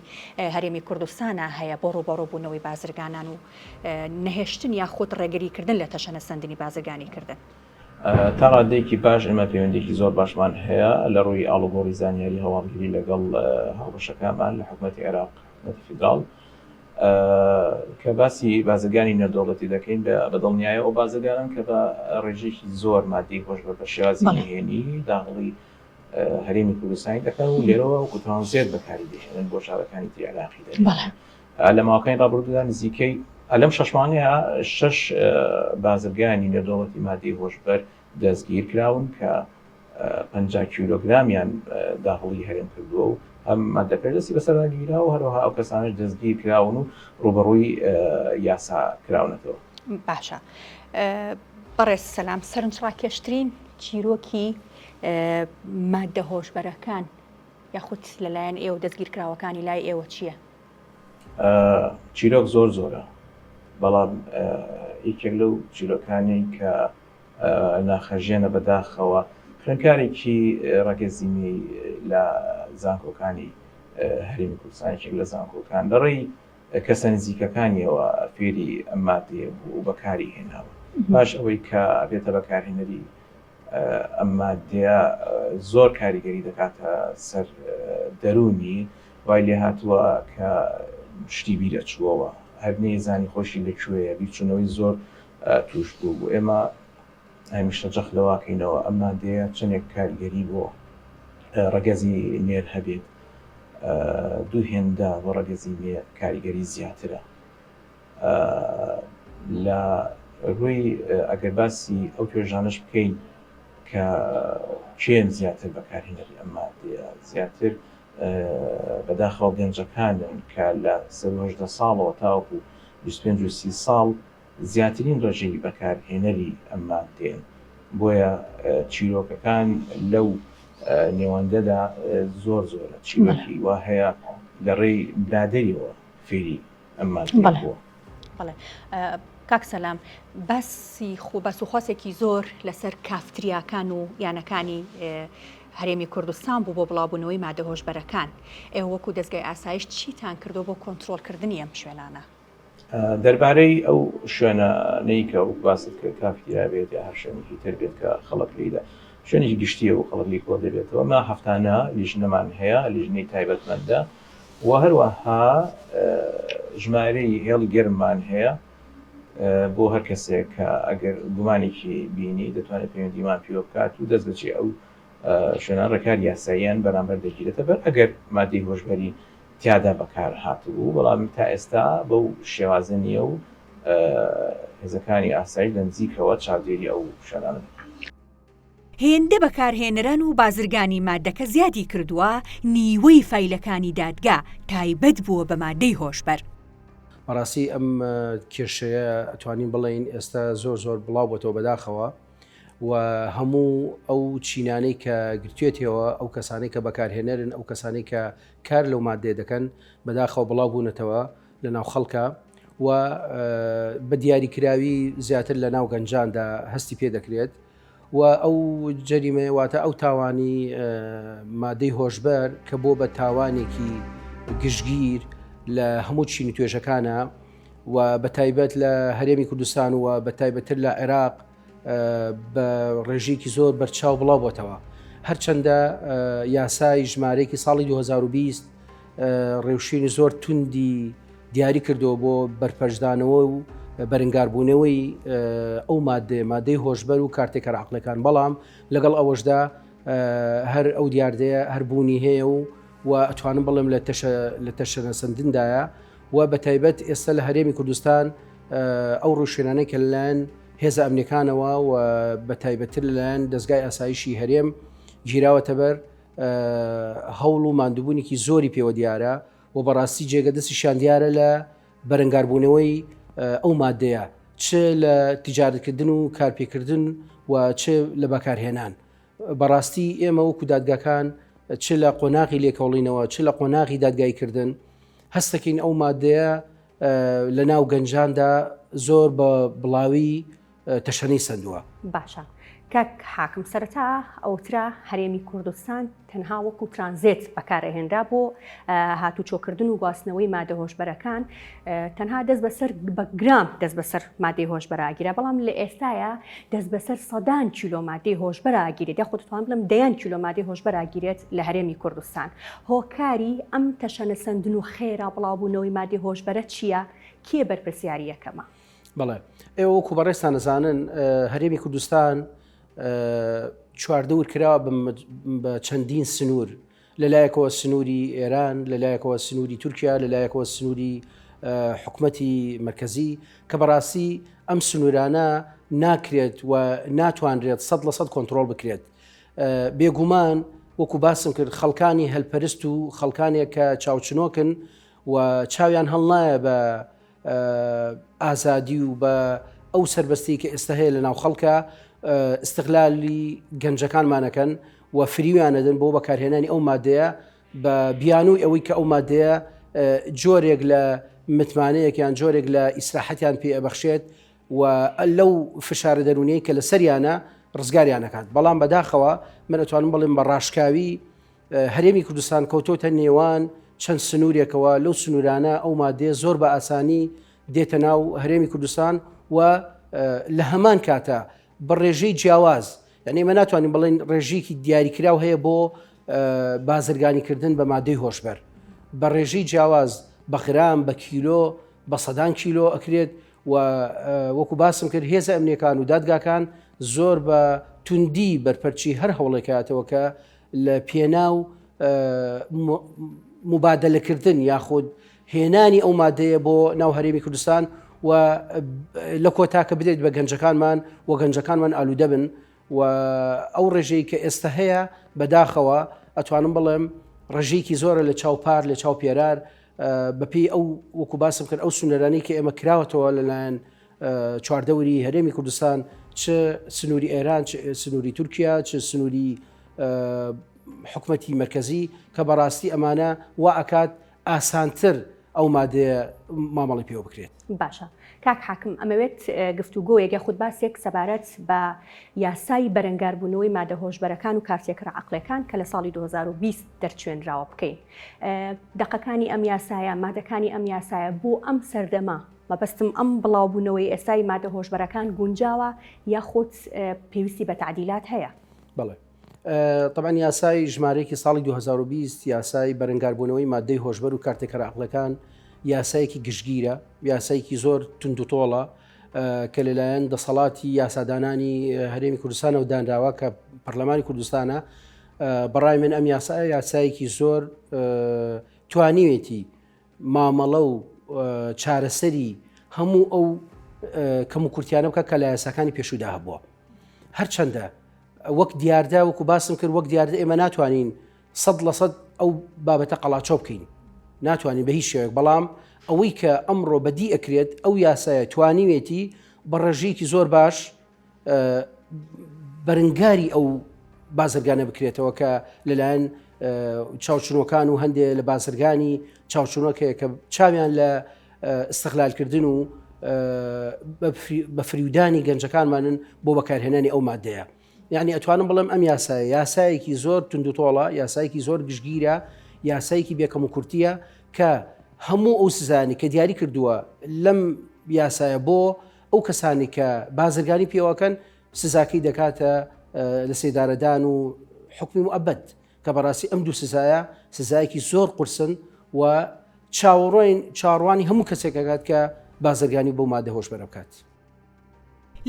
هەرێمی کوردستانا هەیە بۆ ڕووبەڕووبوونەوەی بازرگانان و نەهێشتن یاخود ڕێگریکردن لە تەشەنەسەندنی بازرگانیکردن؟ تا ڕادەیەکی باش ئێمە پەیوەندیەکی زۆر باشمان هەیە لە ڕووی ئاڵوگۆڕی زانیاری هەواڵگری لەگەڵ هاوبەشەکانمان لە حکومەتی عێراق حکومەتی فیدراڵ کە باسی بازرگانی نێودەوڵەتی دەکەین بە دڵنیایە ئەو بازرگانان کە بە ڕێژەیەکی زۆر مادەی هۆشبەر بە شێوازی نهێنی داخڵی هەرێمی کوردستانی دەکەن و لێرەوە وەکو ترانزێت بەکاری دەهێنن بۆ شارەکانی تری عێراقی دەهێنن. لە ماوەکانی ڕابردوودا نزیکەی لەم شەش مانگەیە شەش بازرگانی نێودەوڵەتی مادەی هۆشبەر دەستگیر کراون کە 50 کیلۆگرامیان داخڵی هەرێم کردووە و هەم مادەکەش دەستی بەسەردا گیرا و هەروەها ئەو کەسانەش دەستگیر کراون و ڕووبەڕووی یاسا کراونەتەوە. باشە بەڕێز سەلام سەرنجڕاکێشترین چیرۆکی مادە هۆشبەرەکان یاخود لەلایەن ئێوە دەستگیرکراوەکانی لای ئێوە چییە؟ چیرۆک زۆر زۆرە بەڵام یەکێک لەو چیرۆکانەی کە ناخەژێنە بەداخەوە خوێندکارێکی ڕەگەزی مێی لە زانکۆکانی هەرێمی کوردستان یەکێک لە زانکۆکان لەڕێی کەسە نزیکەکانیەوە فێری ئەم مادەیە بوو و بەکاری هێناوە پاش ئەوەی کە بێتە بەکارهێنەری ئەم مادەیە زۆر کاریگەری دەکاتە سەر دەروونی وای لێهاتووە کە شتی بیرەچووەوە هەر نەیزانی خۆشی لەکوێیە بیرچوونەوەی زۆر توش بوو بوو ئێمە هەمیشە جەخت لەوەکەینەوە ئەم مادەیە چەندێک کاریگەری بۆ ڕەگەزی نێر هەبێت دوو هێندە بۆ ڕەگەزی مێ کاریگەری زیاترە لە ڕووی ئەگەر باسی ئەو توێژانەش بکەین کە کێن زیاتر بەکارهێنەری ئەم مادەیە زیاتر بەداخەوە گەنجەکانن کە لە سەروو 18 ساڵەوە تاوەکو 25 و 30 ساڵ زیاترین ڕێژەی بەکارهێنەری ئەم ماددەیەن، بۆیە چیرۆکەکان لەو نێوەندەدا زۆر زۆرە، چیرۆکی وا هەیە لە ڕێی برادەریەوە فێری ئەم ماددەیە بووە. بەڵێ کاک سەلام باسی خۆ باس و خواسێکی زۆر لەسەر کافتریاکان و یانەکانی هەرێمی کوردستان بوو بۆ بڵاوبوونەوەی مادە هۆشبەرەکان ئێوە وەکو دەزگای ئاسایش چیتان کردووە بۆ کۆنترۆڵکردنی ئەم شوێنانە؟ دەربارەی ئەو شوێنانەی کە وەک باست کرد کافتریا بێت یا هەر شوێنێکی تر بێت کە خەڵک لێیدا شوێنێکی گشتیە و خەڵک لێی کۆ دەبێتەوە ما هەفتانە لیژنەمان هەیە لیژنەی تایبەتمەندە و هەروەها ژمارەی هێڵی گەرممان هەیە بۆ هەر کەسێک کە ئەگەر گومانێکی بینی دەتوانێت پەیوەندیمان پێوە بکات و دەست بەجێ ئەو شوێنان ڕێکاری یاساییان بەرامبەر دەگیرێتە بەر ئەگەر مادەی هۆشبەری تیادا بەکار هاتبوو، بەڵام تا ئێستا بەو شێوازە نییە و هێزەکانی ئاسایش لە نزیکەوە چاودێری ئەو شوێنانە دەکەن. هێندە بەکارهێنەران و بازرگانی مادەکە زیادی کردووە، نیوەی فایلەکانی دادگا تایبەت بووە بە مادەی هۆشبەر. بەڕاستی ئەم کێشەیە ئەتوانین بڵێین ئێستا زۆر زۆر بڵاو بۆتەوە بەداخەوە و هەموو ئەو چینانەی کە گرتوێتەوە ئەو کەسانەی کە بەکارهێنەرن ئەو کەسانەی کە کار لەو مادەیە دەکەن بەداخەوە بڵاو بوونەتەوە لە ناو خەڵکە و بە دیاریکراوی زیاتر لە ناو گەنجاندا هەستی پێ دەکرێت و ئەو جەریمەیە واتە ئەو تاوانی مادەی هۆشبەر کە بۆ بە تاوانێکی گشتگیر لە هەموو چین و توێژەکانە و بە تایبەت لە هەرێمی کوردستان و بە تایبەتتر لە عێراق بە ڕێژەیەکی زۆر بەرچاو بڵاو بۆتەوە. هەرچەندە یاسای ژمارەیەکی ساڵی 2020 ڕێوشوێنی زۆر توندی دیاری کردەوە بۆ بەرپەرچدانەوە و بەرنگاربوونەوەی ئەو مادەیە مادەی هۆشبەر و کارتێکەر عقلەکان بەڵام لەگەڵ ئەوەشدا هەر ئەو دیاردەیە هەر بوونی هەیە و و ئەتوانم بڵێم لە تەشە لە تەشەنەسەندندایە و بە تایبەت ئێستا لە هەرێمی کوردستان ئەو ڕوشێنانەی کە لەلایەن هێزە ئەمنیەکانەوە و بە تایبەتتر لەلایەن دەزگای ئاسایشی هەرێم گیراوەتە بەر هەوڵ و ماندووبوونێکی زۆری پێوە دیارە و بەڕاستی جێگە دەستیشیان دیارە لە بەرەنگاربوونەوەی ئەو مادەیە چ لە تیجارەتکردن و کارپێکردن و چ لە بەکارهێنان بەڕاستی ئێمە وەکو دادگاکان چ لە قۆناغی لێکۆڵینەوە چ لە قۆناغی دادگایکردن هەستەکەین ئەو مادەیە لە ناو گەنجاندا زۆر بە بڵاوی تەشەنەی سەندووە. باشە کاک حاکم سەرەتا ئەوترا هەرێمی کوردستان تەنها وەکو ترانزێت بەکارئەهێنرا بۆ هاتوچۆکردن و گواستنەوەی مادە هۆشبەرەکان تەنها دەست بەسەر بە گرام دەست بەسەر مادەی هۆشبەراگیرا بەڵام لە ئێستاە دەست بەسەر سەدان کیلۆ مادەی هۆشبەراگیرێت یاخود دەتوانم بڵێم دەیان کیلۆ مادەی هۆشبەراگیرێت لە هەرێمی کوردستان هۆکاری ئەم تەشەنەسەندن و خێرا بڵاوبوونەوەی مادەی هۆشبەرە چییە؟ کێ بەرپرسیاری یەکەمە؟ بەڵێ ئێوە وەکو بەڕێزتان ئەزانن هەرێمی کوردستان چواردەور کراوە بە چەندین سنوور لەلایەکەوە سنووری ئێران لەلایەکەوە سنووری تورکیا لەلایەکەوە سنووری حکومەتی مرکزی کە بەڕاستی ئەم سنوورانە ناکرێت و ناتوانرێت سە لە سەد کۆنتترۆل بکرێت بێگومان وەکو باسم کرد خەڵکانی هەلپەرست و خەڵکانێک کە چاوچنۆکن و چاویان هەڵنایە بە ئازادی و بە ئەو سربەستی کە ئێستا هەیە لە ناو خەڵکە استغلالی گەنجەکانمانەکەن و فریویانەدەن بۆ بەکارهێنانی ئەو مادەیە بە بیانووی ئەوەی کە ئەو مادەیە جۆرێک لە متمانەیەک یان جۆرێک لە ئیسراحەتیان پێ ئەبەخشێت و لەو فشارە دەروونیەی کە لەسەریانە ڕزگاریان ئەکات بەڵام بەداخەوە من ئەتوانم بڵێم بە ڕاشکاوی هەرێمی کوردستان کەوتۆتە نێوان چەند سنوورێکەوە لەو سنوورانە ئەو مادەیە زۆر بە ئاسانی دێتە ناو هەرێمی کوردستان و لە هەمان کاتە بە ڕێژەی جیاواز یعنی ئێمە ناتوانین بڵێن ڕێژەیەکی دیاریکراو هەیە بۆ بازرگانیکردن بە مادەی هۆشبەر بە ڕێژەی جیاواز بە غرام بە کیلۆ بە سەدان کیلۆ ئەکرێت و وەکو باسم کرد هێزە ئەمنیەکان و دادگاکان زۆر بە توندی بەرپەرچی هەر هەوڵێکاتەوە کە لە پێناو مبادلەکردن یاخود هێنانی ئەو مادەیە بۆ ناو هەرێمی کوردستان و لە کۆتاکە بدرێت بە گەنجەکانمان و گەنجەکانمان ئالوودە بن و ئەو ڕێژەی کە ئێستا هەیە بەداخەوە ئەتوانم بڵێم ڕێژەیەکی زۆرە لە چاو پار لە چاو پێرار بەپێی ئەو وەکو باسم کرد ئەو سنوورانەی کە ئێمە کراوەتەوە لەلایەن چواردەوری هەرێمی کوردستان چ سنووری ئێران چ سنووری تورکیا چ سنووری حکومەتی مەرکەزی کە بەڕاستی ئەمانە وا ئەکات ئاسانتر ئەو مادەیە مامەڵی پێوە بکرێت. باشە کاک حاکم ئەمەوێت گفتوگۆیەک یاخود باسێک سەبارەت بە یاسای بەرەنگاربوونەوەی مادە هۆشبەرەکان و کارتێکەرە عەقڵیەکان کە لە ساڵی 2020 دەرچوێنراوە بکەین. دەقەکانی ئەم یاسایە، مادەکانی ئەم یاسایە بۆ ئەم سەردەمە، مەبەستم ئەم بڵاوبوونەوەی ئێستای مادە هۆشبەرەکان گونجاوە یاخود پێویستی بە تەعدیلات هەیە؟ بەڵێ. تەبعەن یاسای ژمارەیەکی ساڵی 2020 یاسای بەرەنگاربوونەوەی مادەی هۆشبەر و کارتێکەرە عەقڵەکان یاسایەکی گشتگیرە، یاسایەکی زۆر توندوتۆڵە کە لەلایەن دەسەڵاتی یاسادانانی هەرێمی کوردستانەوە دانراوە کە پەرلەمانی کوردستانە. بەڕای من ئەم یاسایە یاسایەکی زۆر توانیوێتی مامەڵە و چارەسەری هەموو ئەو کەم و کورتیانە بکە کە لە یاساکانی پێشودا هەبووە هەرچەندە وەک دیاردە وەکو باسم کرد وەک دیاردە ئێمە ناتوانین سەد لە سەد ئەو بابەتە قەڵاچۆ بکەین ناتوانین بە هیچ شێوەیەک بەڵام ئەوەی کە ئەمڕۆ بەدی ئەکرێت ئەو یاسایە توانیوێتی بە ڕێژەیەکی زۆر باش بەرنگاری ئەو بازرگانە بکرێتەوە کە لەلایەن چاوچنۆکان و هەندێک لە بازرگانی چاوچنۆکەیە کە چاویان لە استغلالکردن و بە فریودانی گەنجەکانمانن بۆ بەکارهێنانی ئەو مادەیە. یعنی ئەتوانم بڵێم ئەم یاسایە یاسایەکی زۆر توندوتۆڵە یاسایەکی زۆر گشتگیرە یاسایەکی بێکەم و کورتیە کە هەموو ئەو سزانی کە دیاری کردووە لەم یاسایە بۆ ئەو کەسانی کە بازرگانی پێوەکەن سزاکەی دەکاتە لە سێدارەدان و حکمی موئەبەد کە بەڕاستی ئەم دوو سزایە سزایەکی زۆر قورسن و چاوەڕۆین چاڕوانی هەموو کەسێک ئەکات کە بازرگانی بەو مادە هۆشبەرە بکات.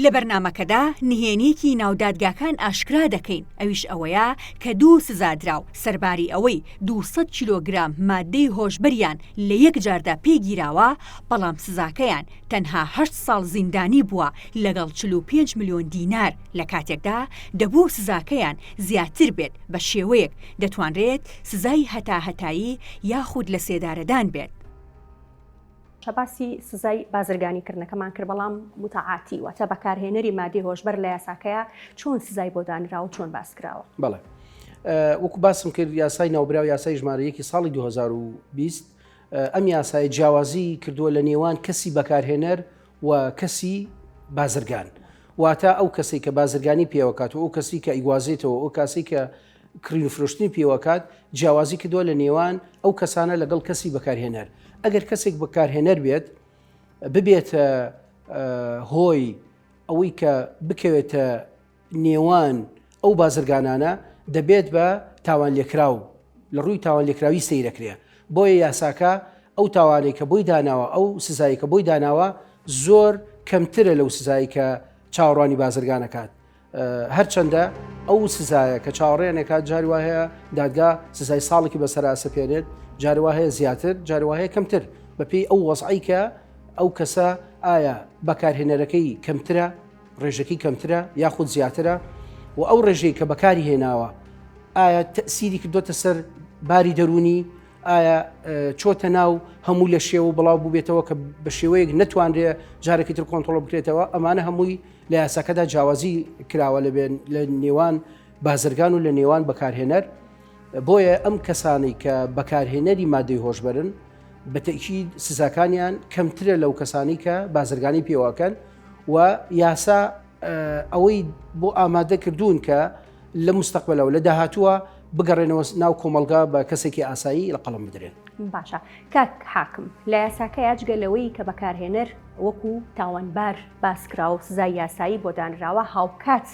لە بەرنامەکەدا نهێنیەکی ناو دادگاکان ئاشکرا دەکەین ئەویش ئەوەیە کە دوو سزادراو سەرباری ئەوەی 200 کیلۆگرام ماددەی هۆشبەریان لە یەک جاردا پێ گیراوە بەڵام سزاکەیان تەنها هەشت ساڵ زیندانی بووە لەگەڵ 45 ملیۆن دینار لە کاتێکدا دەبوو سزاکەیان زیاتر بێت بە شێوەیەک دەتوانرێت سزای هەتاهەتایی یاخود لەسێدارەدان بێت. باسی سزای بازرگانی کردنەکەمان کرد بەڵام متعاتی واتە بەکارهێنەری مادەی هۆشبەر لە یاساکەیە چۆن سزای بۆ دانراوە و چۆن باس کراوە؟ بەڵێ وەکو باسم کرد یاسای ناوبراو یاسای ژمارە یەکی ساڵی 2020 ئەم یاسای جیاوازی کردووە لە نێوان کەسی بەکارهێنەر و کەسی بازرگان واتە ئەو کەسی کە بازرگانی پێوەکات و ئەو کەسی کە ئیگوازێتەوە ئەو کاسی کە کڕین و فرۆشتنی پێوەکات جیاوازی کردووە لە نێوان ئەو کەسانە لەگەڵ کەسی بەکارهێنەر ئەگەر کەسێک بەکارهێنەر بێت ببێتە هۆی ئەوەی کە بکەوێتە نێوان ئەو بازرگانانە دەبێت بە تاوان لێکراو لە ڕووی تاوان لێکراوی سەیرەکرێ بۆیە یاساکە ئەو تاوانەی کە بۆی داناوە ئەو سزایی کە بۆی داناوە زۆر کەمترە لەو سزایی کە چاوەڕوانی بازرگانەکات هەرچەندە ئەو سزایە کە چاوەڕێیان ئەکات جاری وا هەیە دادگا سزای ساڵێکی بەسەرا ئەسەپێنێت جاری وا هەیە زیاتر جاری وا هەیە کەمتر بەپێی ئەو وەزعی کە ئەو کەسە ئایا بەکارهێنەرەکەی کەمترە ڕێژەکەی کەمترە یاخود زیاترە و ئەو ڕێژەی کە بەکاری هێناوە ئایا تەسیری کردوتە سەر باری دەرونی ئایا چۆتە ناو هەموو لە شێوە بڵاو بووبێتەوە کە بە شێوەیەک نەتوانرێ جارێکی تر کۆنتترۆل بکرێتەوە ئەمانە هەمووی لە یاساکەدا جیاوازی کراوە لە نێوان بازرگان و لە نێوان بەکارهێنەر بۆیە ئەم کەسانەی کە بەکارهێنەری مادەی هۆشبەرن بە تەئکید سزاکانیان کەمترە لەو کەسانی کە بازرگانی پێوەکەن و یاسا ئەوەی بۆ ئامادە کردوون کە لە مستەقبلەوە لە داهاتووە بگەڕێنەوە ناو کۆمەڵگا بە کەسێکی ئاسایی لە قەڵم بدرێن. باشە کاک حاکم لە یاساکەیا جگە لەوەی کە بەکارهێنەر وەکو تاوانبار باسکراوە و سزای یاسایی بۆ دانراوە هاوکات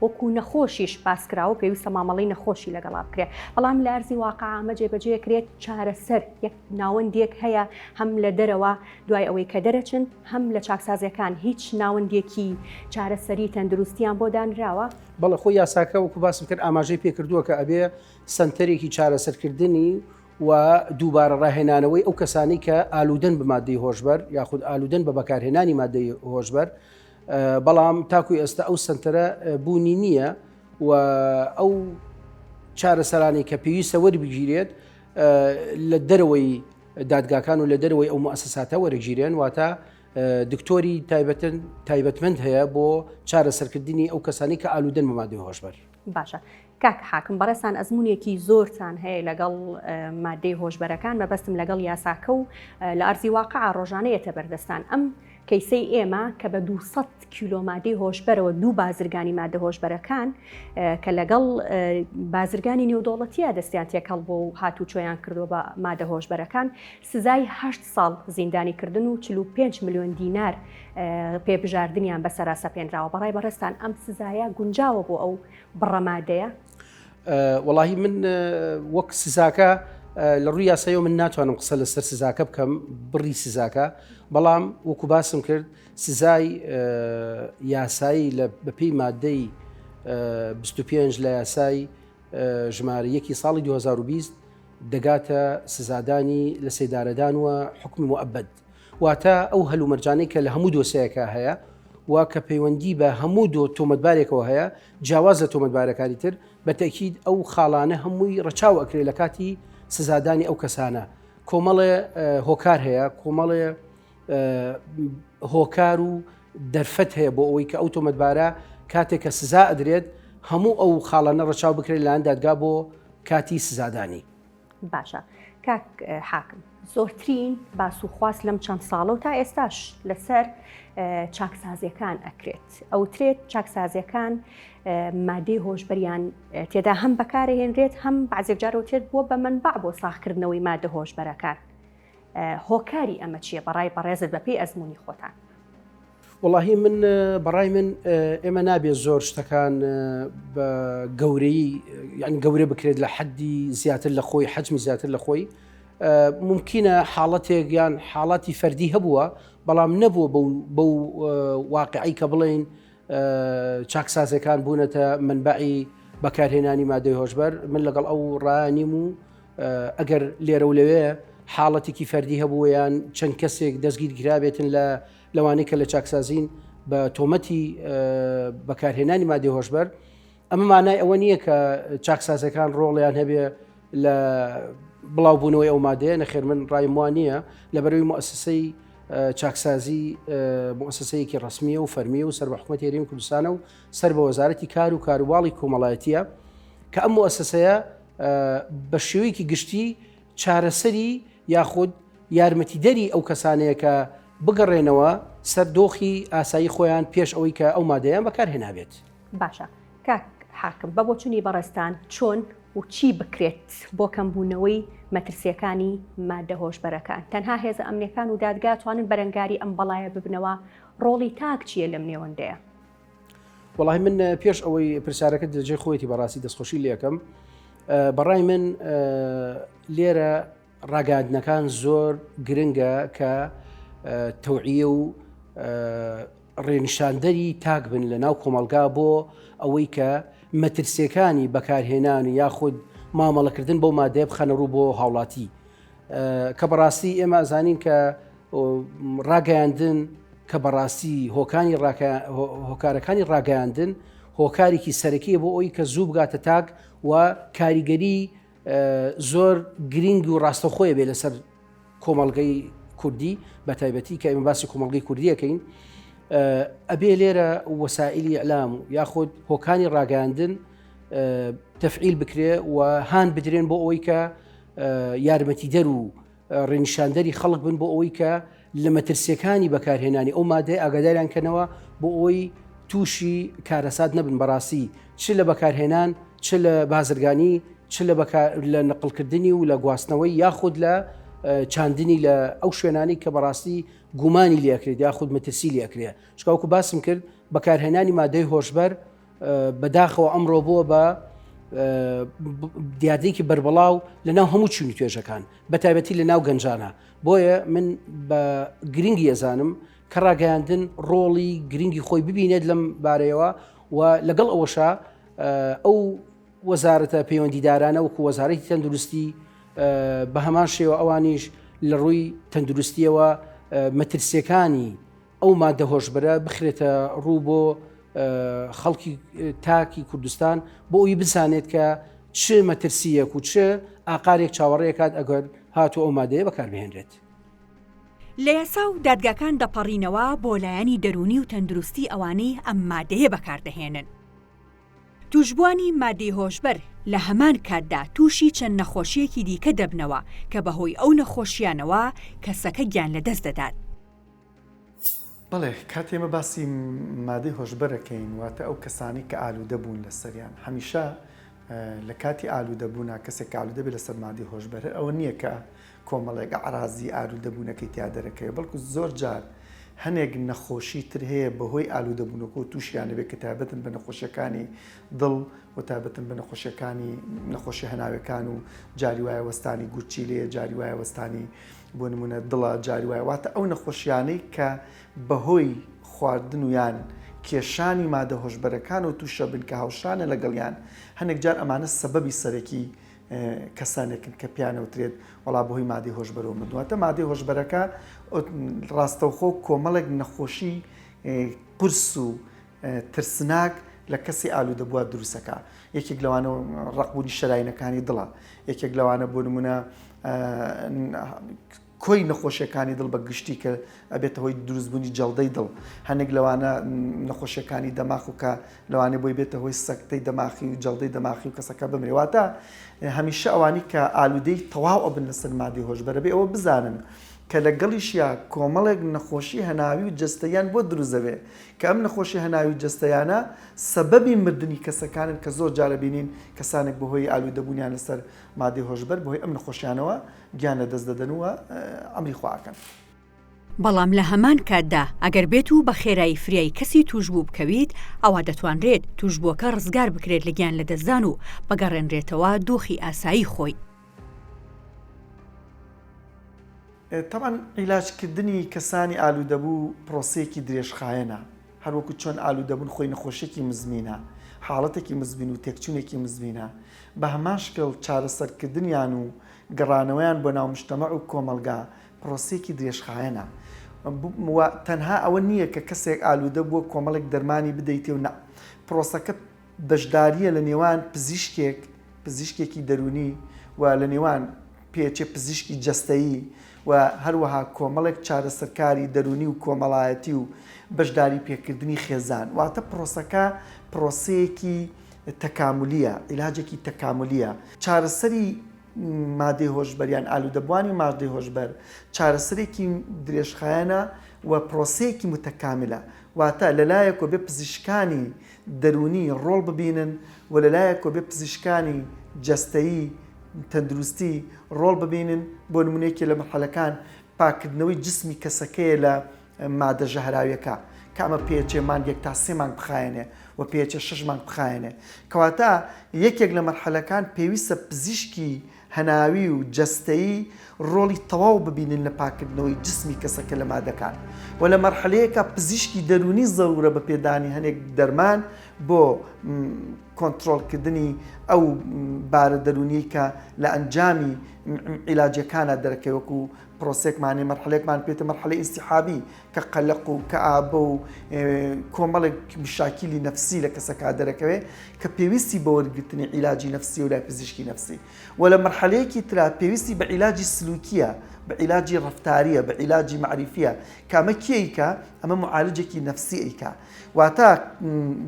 وەکو نەخۆشیش باسکراوە و پێویستە مامەڵەی نەخۆشی لەگەڵا بکرێت بەڵام لە ئەرزی واقع ئەمە جێبەجێ کرێت چارەسەر یەک ناوەندێک هەیە هەم لە دەرەوە دوای ئەوەی کە دەرەچن هەم لە چاکسازیەکان هیچ ناوەندێکی چارەسەری تەندروستیان بۆ دانراوە؟ بەڵێ خۆی یاساکە وەکو باسم کرد ئاماژەی پێکردووە کە ئەبێ سەنتەرێکی چارەسەرکردنی و دووبارە ڕاهێنانەوەی ئەو کەسانەی کە ئالوودەن بە مادەی هۆشبەر یاخود ئالوودەن بە بەکارهێنانی مادەی هۆشبەر بەڵام تاکو ئێستا ئەو سەنتەرە بوونی نییە و ئەو چارەسەرانەی کە پێویستە وەربگیرێت لە دەرەوەی دادگاکان و لە دەرەوەی ئەو موسساتە وەرەگیرێن واتە دکتۆری تایبەتن تایبەتمەند هەیە بۆ چارەسەرکردنی ئەو کەسانی کە ئالوودەن بە مادەی هۆشبەر. باشە کاک حاکم بەڕێزتان ئەزمونێکی زۆرتان هەیە لەگەڵ مادەی هۆشبەرەکان مەبەستم لەگەڵ یاساکە و لە ئەرزی واقع ڕۆژانە یەتە بەردەستان ئەم کەیسەی ئێمە کە بە 200 کیلۆ مادەی هۆشبەرەوە دوو بازرگانی مادە هۆشبەرەکان کە لەگەڵ بازرگانی نێودەوڵەتیە دەستیان تێکەڵ بۆ و هاتوچۆیان کردووە بە مادە هۆشبەرەکان سزای هەشت ساڵ زیندانیکردن و 45 ملیۆن دینار پێبژاردنیان بەسەرا سەپێنراوە بەڕای بەڕێزتان ئەم سزایە گونجاوە بۆ ئەو بڕە مادەیە؟ وەڵاهی من وەک سزاکە لە ڕووی یاسایەوە من ناتوانم قسە لەسەر سزاکە بکەم بڕی سزاکە بەڵام وەکو باسم کرد سزای یاسایی لە بەپێی مادەی 25 لە یاسای ژمارە یەکی ساڵی 2020 دەگاتە سزادانی لە سێدارەدان و حکومی مؤبد واتە ئەو هەلومەرجانەی کە لە هەموو دۆسیەکە هەیە و کە پەیوەندی بە هەموو دۆ تۆمەتبارێکەوە هەیە جیاواز لە تۆمەتبارەکانی تر بە تەکید ئەو خاڵانە هەمووی ڕەچاو ئەکرێ لە کاتی سزادانی ئەو کەسانە کۆمەڵێ هۆکار هەیە کۆمەڵێ هۆکار و دەرفەت هەیە بۆ ئەوەی کە ئەو تۆمەتبارە کاتێک کە سزا ئەدرێت هەموو ئەو خاڵانە ڕەچاو بکرێت لەلایەن دادگا بۆ کاتی سزادانی. باشە کاک حاکم زۆرترین باس و خواست لەم چەند ساڵە و تا ئێستاش لەسەر چاکسازیەکان ئەکرێت ئەوترێت چاکسازیەکان مادەی هۆشبەریان تێدا هەم بەکارهێنرێت هەم بەعزێک جارەوتێت بووە بە منبع بۆ ساخکردنەوەی مادە هۆشبەرەکان هۆکاری ئەمە چییە بەڕای بەڕێزت بەپێی ئەزمموی خۆتان؟ وەڵاهی من بەڕای من ئێمە نابێت زۆر شتەکان بە گەورەی یعنی گەورە بکرێت لە حەدی زیاتر لە خۆی حەجمی زیاتر لە خۆی ممکنە حاڵەتێک یان حاڵاتی فەردی هەبووە بەڵام نەبووە بەو واقعی کە بڵین چاکسازەکان بوونەتە منبعی بەکارهێنانی مادەی هۆشبەر من لەگەڵ ئەو ڕانیم و ئەگەر لێرە و لەوێ حاڵەتێکی فەردی هەبوو یان چەند کەسێک دەستگیر کرابێتن لە لەوانەی کە لە چاکسازین بە تۆمەتی بەکارهێنانی مادەی هۆشبەر ئەمە مانای ئەوە نییە کە چاکسازەکان ڕۆڵیان هەبێ لە بڵاوبوونەوەی ئەو مادەیە نەخێر من ڕایم وا نییە لەبەرەوەی موسسەی چاکسازی موسسەیەکی ڕسمیە و فەرمیە و سەر بە حکوومەتی هەرێمی کوردستانە و سەر بە وەزارەتی کار و کاروباڵی کۆمەڵایەتیە کە ئەم موسسەیە بە شێوەیەکی گشتی چارەسەری یاخود یارمەتیدەری ئەو کەسانەیە کە بگەڕێنەوە سەر دۆخی ئاسایی خۆیان پێش ئەوەی کە ئەو مادەیان بەکارهێنابێت. باشە کاک حاکم بە بۆچونی بەڕێزتان چۆن و چی بکرێت بۆ کەمبوونەوەی مەترسیەکانی مادە هۆشبەرەکان؟ تەنها هێزە ئەمنیەکان و دادگا توانن بەرەنگاری ئەم بەڵایە ببنەوە؟ ڕۆڵی تاک چیە لەم نێوەندەیە؟ وەڵاهی من پێش ئەوەی پرسیارەکەت لە جێی خۆیەتی بەڕاستی دەستخۆشی لەکەم بەڕای من لێرە ڕاگەاندنەکان زۆر گرنگە کە تەوعیە و ڕێنیشاندەری تاک بن لە ناو کۆمەلگا بۆ ئەوەی کە مەترسیەکانی بەکارهێنان یاخود مامەڵەکردن بۆ مادەیە بخەنە ڕوو بۆ هاوڵاتی کە بەڕاستی ئێمە ئەزانین کە ڕاگەیاندن کە بەڕاستی هۆکانی هۆکارەکانی ڕاگەیاندن هۆکارێکی سەرەکیە بۆ ئەوی کە زوو بگاتە تاک و کاریگەری زۆر گرنگ و ڕاستەخۆیە بێ لەسەر کۆمەڵگەی کوردی بە تایبەتی کە ئێمە باسی کۆمەڵگەی کوردیەکەین ئەبێ لێرە وەسائلی ئەلام و یاخود هۆکانی ڕاگەاندن تەفعیل بکرێ و هان بدرێن بۆ ئەوەی کە یارمەتیدەر و ڕێنیشاندەری خەڵک بن بۆ ئەوەی کە لە مەترسیەکانی بەکارهێنانی ئەو مادەیە ئاگاداریان کەنەوە بۆ ئەوەی تووشی کارەسات نەبن بەڕاستی چ لە بەکارهێنان چ لە بازرگانی چ لە لە نەقڵکردنی و لە گواستنەوەی یاخود لە چاندنی لە ئەو شوێنانی کە بەڕاستی گومانی لەکرێت یاخود مەترسی لەکرێت چکاوکو باسم کرد بەکارهێنانی مادەی هۆشبەر بەداخەوە ئەمڕۆ بووە بە دیاردەیەکی بەربڵاو لە ناو هەموو چین و توێژەکان بە تایبەتی لە ناو گەنجانە بۆیە من بە گرنگی ئەزانم کە ڕاگەیاندن ڕۆڵی گرنگی خۆی ببینێت لەم بارەیەوە و لەگەڵ ئەوەشا ئەو وەزارەتە پەیوەندیدارانە وەکو وەزارەتی تەندروستی بە هەمان شێوە ئەوانیش لە ڕووی تەندروستیەوە مەترسیەکانی ئەو مادە هۆشبەرە بخرێتە ڕوو بۆ خەڵکی تاکی کوردستان بۆ ئەوی بزانێت کە چ مەترسیەک و چ ئاقارێک چاوەڕێکات ئەگەر هاتوو ئەو مادەیە بەکاربهێنرێت. لە یاسا و دادگاکان دەپەڕینەوە بۆ لایەنی دەروونی و تەندروستی ئەوانەی ئەم مادەیە بەکاردەهێنن. تووشبووانی مادەی هۆشبەر لە هەمان کاتدا تووشی چەند نەخۆشییەکی دیکە دەبنەوە کە بەهۆی ئەو نەخۆشییانەوە کەسەکە گیانلەدەست دەدات. بەڵێ کاتێ ئێمە باسی مادەی هۆشبەر ئەکەین واتە ئەو کەسانەی کە ئالوودە بوون لەسەریان هەمیشە لە کاتی ئالوودە بوونا کەسێک کە ئالوودە بێت لەسەر مادەی هۆشبەر هەر ئەوە نییە کە کۆمەڵێک ئەعرازی ئالوودە بوونەکەی تیا دەرەکەوێت بەڵکو زۆر جار هەنێک نەخۆشی تر هەیە بەهۆی ئالوودە بوونەکەوە تووشیان دەبێت کە تایبەتن بە نەخۆشیەکانی دڵ و تایبەتن بە نەخۆشیەکانی نەخۆشی هەناوەکان و جاری وایە وەستانی گورچیلەیە جاری وایە وەستانی بۆ نمونە دڵە جاری وایە واتە ئەو نەخۆشیانەی کە بەهۆی خواردن و یان کێشانی مادە هۆشبەرەکان و تووشە بن کە هاوشانە لەگەڵیان هەنێک جار ئەمانە سەبەبی سەرەکی کەسانێکن کە پیانەوترێت وەڵا بەهۆی مادەی هۆشبەرەوە مردووە واتە مادەی هۆشبەرەکە ڕاستەوخۆ کۆمەڵێک نەخۆشی قورس و ترسناک لە کەسی ئالوودەبووە دروستەکە یەکێک لەوانە ڕقبوونی شەراینەکانی دڵە یەکێک لەوانە بۆ نمونە کۆی نەخۆشیەکانی دڵ بە گشتی کە ئەبێتە هۆی دروستبوونی جەڵدەی دڵ هەنێک لەوانە نەخۆشیەکانی دەماخ و کە لەوانەیە بۆی بێتە هۆی سەکتەی دەماخی و جەڵدەی دەماخی و کەسەکە بمرێ واتە هەمیشە ئەوانی کە ئالوودەی تەواو ئەبن لەسەر مادەی هۆشبەرە بێ ئەوە بزانن کە لەگەڵیشیا کۆمەڵێک نەخۆشی هەناوی و جەستەیان بۆ دروست دەبێ کە ئەم نەخۆشی هەناوی و جەستەیانە سەبەبی مردنی کەسەکانن کە زۆر جارە بینین کەسانێک بەهۆی ئالوودەبوونیان لەسەر مادەی هۆشبەر بەهۆی ئەم نەخۆشیانەوە گیان لەدەست دەدەن و ئەمری خوا ئەکەن. بەڵام لە هەمان کاتدا ئەگەر بێت و بە خێرایی فریای کەسی تووشبوو بکەویت ئەوا دەتوانرێت تووشبووەکە ڕزگار بکرێت لە گیان لەدەستدان و بگەڕێنرێتەوە دۆخی ئاسایی خۆی. تەبعەن عیلاج کردنی کەسانی ئالوودەبوو پرۆسەیەکی درێژخایەنە، هەروەکو چۆن ئالوودەبوون خۆی نەخۆشیەکی مزمینە، حاڵەتێکی مزمین و تێکچوونێکی مزمینە، بە هەمان شکڵ چارەسەرکردنیان و گەڕانەوەیان بۆ ناو مجتەمەع و کۆمەڵگا پرۆسەیەکی درێژخایەنە و تەنها ئەوە نییە کە کەسێک ئالوودە بووە کۆمەڵێک دەرمانی بدەیتێ و نا پرۆسەکە بەشدارییە لە نێوان پزیشکێک، پزیشکێکی دەروونی و لە نێوان پێچێ پزیشکی جەستەیی و هەروەها کۆمەڵێک چارەسەرکاری دەروونی و کۆمەڵایەتی و بەشداری پێکردنی خێزان واتە پرۆسەکە پرۆسەیەکی تەکامولیە، عیلاجێکی تەکامولیە. چارەسەری مادەی هۆشبەر یان ئالوودەبووانی مادەی هۆشبەر چارەسەرێکی درێژخایەنە و پرۆسەیەکی متەکاملە واتە لەلایەکەوە بێ پزیشکانی دەروونی ڕۆڵ ببینن و لەلایەکەوە بێ پزیشکانی جەستەیی تەندروستی ڕۆڵ ببینن، بۆ نموونە یەکێ لە مەرحەلەکان پاککردنەوەی جسمی کەسەکەیە لە مادە ژەهراویەکە کە ئەمە پێچێ مانگێک تا سێ مانگ بخایەنێ و پێچێ شەش مانگ بخایەنێ کەواتە یەکێک لە مەرحەلەکان پێویستە پزیشکی هەناوی و جەستەیی ڕۆڵی تەواو ببینن لە پاککردنەوەی جسمی کەسەکە لە مادەکان و لە مەرحەلەیەکا پزیشکی دەروونی زەرورە بە پێدانی هەنێک دەرمان بۆ کۆنترۆڵکردنی ئەو بارە دەروونیەی کە لە ئەنجامی عیلاجەکانا دەرەکەوێ وەکو پرۆسێکمان هەیە مەرحەلەیەکمان پێتە مەرحەلەی ئینسیحابی کە قەلەق و کەئابە و کۆمەڵێک مشاکیلی نەفسی لە کەسەکە دەرەکەوێ کە پێویستی بە وەرگرتنی عیلاجی نەفسی و لای پزیشکی نەفسی و لە مەرحەلەیەکی ترا پێویستی بە عیلاجی سلوکیە. بە عیلاجی ڕەفتاریە، بە عیلاجی مەعریفیە، کە ئەمە کێ ئەیکا؟ ئەمە موعالجێکی نەفسی ئەیکا. واتە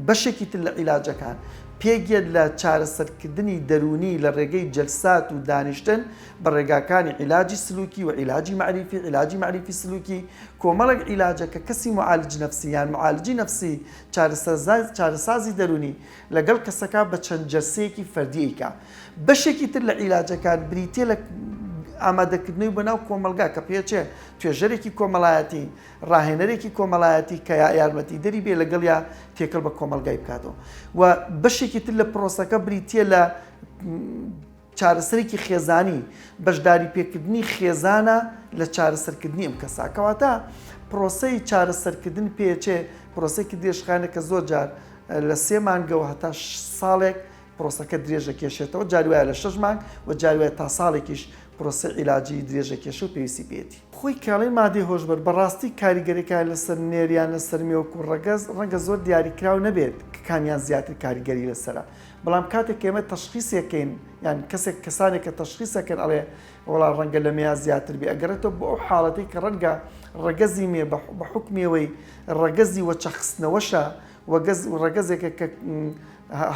بەشێکی تر لە عیلاجەکان پێکدێت لە چارەسەرکردنی دەروونی لە ڕێگەی جەلسات و دانیشتن بە ڕێگاکانی عیلاجی سلوکی و عیلاجی مەعریفی، عیلاجی مەعریفی سلوکی، کۆمەڵێک عیلاجە کە کەسی موعالج نەفسی یان موعالجی نەفسی چارەسازی دەروونی لەگەڵ کەسەکە بە چەند جەلسەیەکی فەردی ئەیکا. بەشێکی تر لە عیلاجەکان بریتیە لە ئامادەکردنەوەی بۆ ناو کۆمەڵگا کە پێچێ توێژەرێکی کۆمەڵایەتی، ڕاهێنەرێکی کۆمەڵایەتی کە یارمەتیدەری بێ لەگەڵیا تێکەڵ بە کۆمەڵگای بکاتەوە و بەشێکی تر لە پرۆسەکە بریتیە لە چارەسەرێکی خێزانی، بەشداری پێکردنی خێزانە لە چارەسەرکردنی ئەم کەسە. کەواتە پرۆسەی چارەسەرکردن پێچێ پرۆسەیەکی درێژخایەنە کە زۆر جار لە سێ مانگەوە هەتا ساڵێک پرۆسەکە درێژەکێشێتەوە، جاری وایە لە شەش مانگ و جاری وایە تا ساڵێکیش پرۆسەی عیلاجی درێژەکێشە و پێویستی پێیەتی. خۆی کاڵەی مادەی هۆشبەر بەڕاستی کاریگەریەکانی لەسەر نێر یان لەسەر مێ وەکو ڕەگەز ڕەنگە زۆر دیاریکراو نەبێت کە کامیان زیاتر کاریگەری لەسەرە بەڵام کاتێک کە ئێمە تەشخیسێکەین یان کەسێک کەسانێک کە تەشخیسەکەن ئەڵێ وەڵا ڕەنگە لە مێیا زیاتر بێ ئەگەڕێتەوە بۆ ئەو حاڵەتەی کە ڕەنگە ڕەگەزی مێ بە حوکمیەوەی ڕەگەزی وەچەخستنەوەشە وەگەز ڕەگەزێکە کە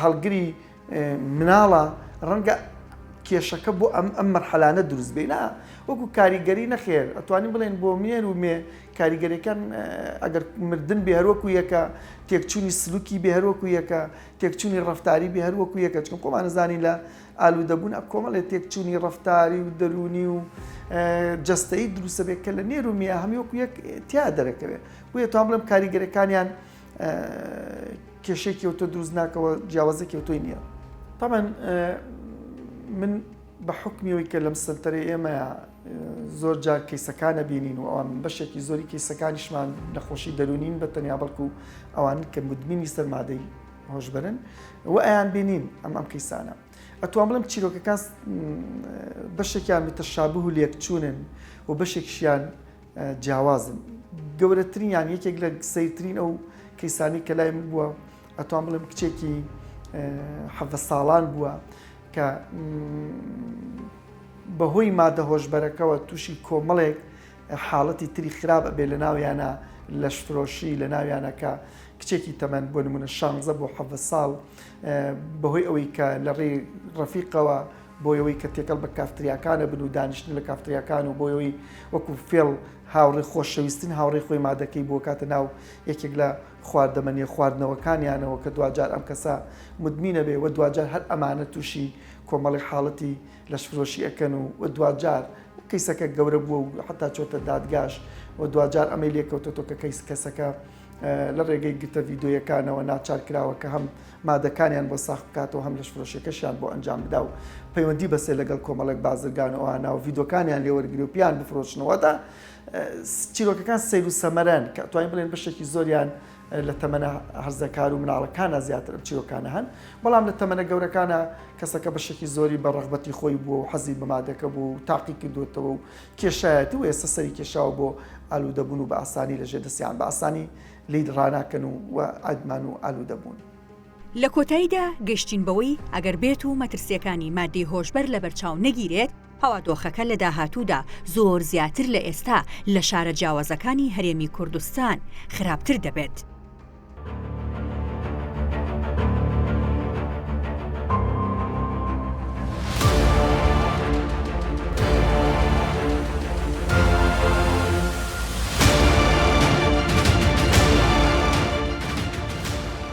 هەڵگری مناڵە ڕەنگە کێشەکە بۆ ئەم ئەم مەرحەلانە دروست بێ نا وەکو کاریگەری نەخێر ئەتوانین بڵێن بۆ مێر و مێ کاریگەریەکان ئەگەر مردن بێ هەروەکو یەکە تێکچوونی سلوکی بێ هەروەکو یەکە تێکچوونی ڕەفتاری بێ هەروەکو یەکە چکم خۆمان زانین لە ئالوودەبوون کۆمەڵێ تێکچوونی ڕەفتاری و دەروونی و جەستەیی دروستە بێت کە لە نێر و مێ هەمی وەکو یەک تیا دەرەکەوێت بۆیە توان بڵێم کاریگەرەکانیان کێشەیەکی ئەوتۆ دروست ناکەوە جیاوازێکی ئەوتۆی نییە تامان من بە حکمیەوەی کە لەم سنتەرەی ئێمە زۆر جار کەیسەکانە بینین و ئەوان بەشێکی زۆری کەیسەکانیشمان نەخۆشی دەرونین بە تەنیا بەڵکو ئەوان کە مدمینی سەرمادەی هۆشبەرن و ئەیان بینین ئەم ئەم کەیسانە ئەتوان بڵێم چیرۆکەکان بەشێکیان متەشابه و لێکچوونن و بەشێکیشیان جیاوازن گەورەترین یان یەکێک لە سەیرترین ئەو کەیسانی کە لای من بووە ئەتوان بڵێم کچێکی حەڤە ساڵان بووە کە بەهۆی مادە هۆشبەرەکەوە تووشی کۆمەڵێک حاڵەتی تری خراپ ئەبێ لە ناویانە لەشفرۆشی لە ناویانە کە کچێکی تەمەن بۆ نمونە شانزە بۆ حەڤە ساڵ بەهۆی ئەوەی کە لە ڕێی ڕەفیقەوە بۆ ئەوەی کە تێکەڵ بە کافتریاکانە بن و دانیشتن لە کافتریاکان و بۆ ئەوەی وەکو فێڵ هاوڕێ خۆشەویستن هاوڕێی خۆی مادەکەی بۆ کاتە ناو یەکێک لە خواردەمەنیە خواردنەوەکانیانەوە کە دواجار ئەم کەسە مدمینە بێ و دواجار هەر ئەمانە تووشی کۆمەڵی حاڵەتی لەشفرۆشی ئەکەن و و دواجار کەیسەکە گەورە بووە و حتا چۆتە دادگاش و دواجار ئەمەی لێکەوتۆتەوە کە کەیس کەسەکە لە ڕێگەی گرتە ڤیدۆیەکانەوە ناچار کراوە کە هەم مادەکانیان بۆ ساخ بکاتەوە هەم لەشفرۆشیەکەشیان بۆ ئەنجام بدا و پەیوەندی بەسێ لەگەڵ کۆمەڵێک بازرگان و ئەوانە و ڤیدۆکانیان لێ وەرگری و پیان بفرۆشنەوە تا چیرۆکەکان سەیر و سەمەرەن کە توانین بڵێن بەشێکی زۆریان لە تەمەنە هەرزەکار و مناڵەکانە زیاتر ئەم چیرۆکانە هەن بەڵام لە تەمەنە گەورەکانە کەسەکە بەشێکی زۆری بە ڕەغبەتی خۆی بووە و حەزی بە مادەکە بوو و تاقی کردوێتەوە و کێشایەتی و ئێستا سەری کێشاوە بۆ ئالوودەبوون و بە ئاسانی لە ژێر دەستیان بە ئاسانی لێی ڕاناکەن و و ئەدمان و ئالوودەبوون. لە کۆتاییدا گەشتین بەوەی ئەگەر بێت و مەترسییەکانی ماددەی هۆشبەر لەبەرچاو نەگیرێت، ئەوا دۆخەکە لە داهاتوودا زۆر زیاتر لە ئێستا لە شارە جیاوازەکانی هەرێمی کوردستان خراپتر دەبێت.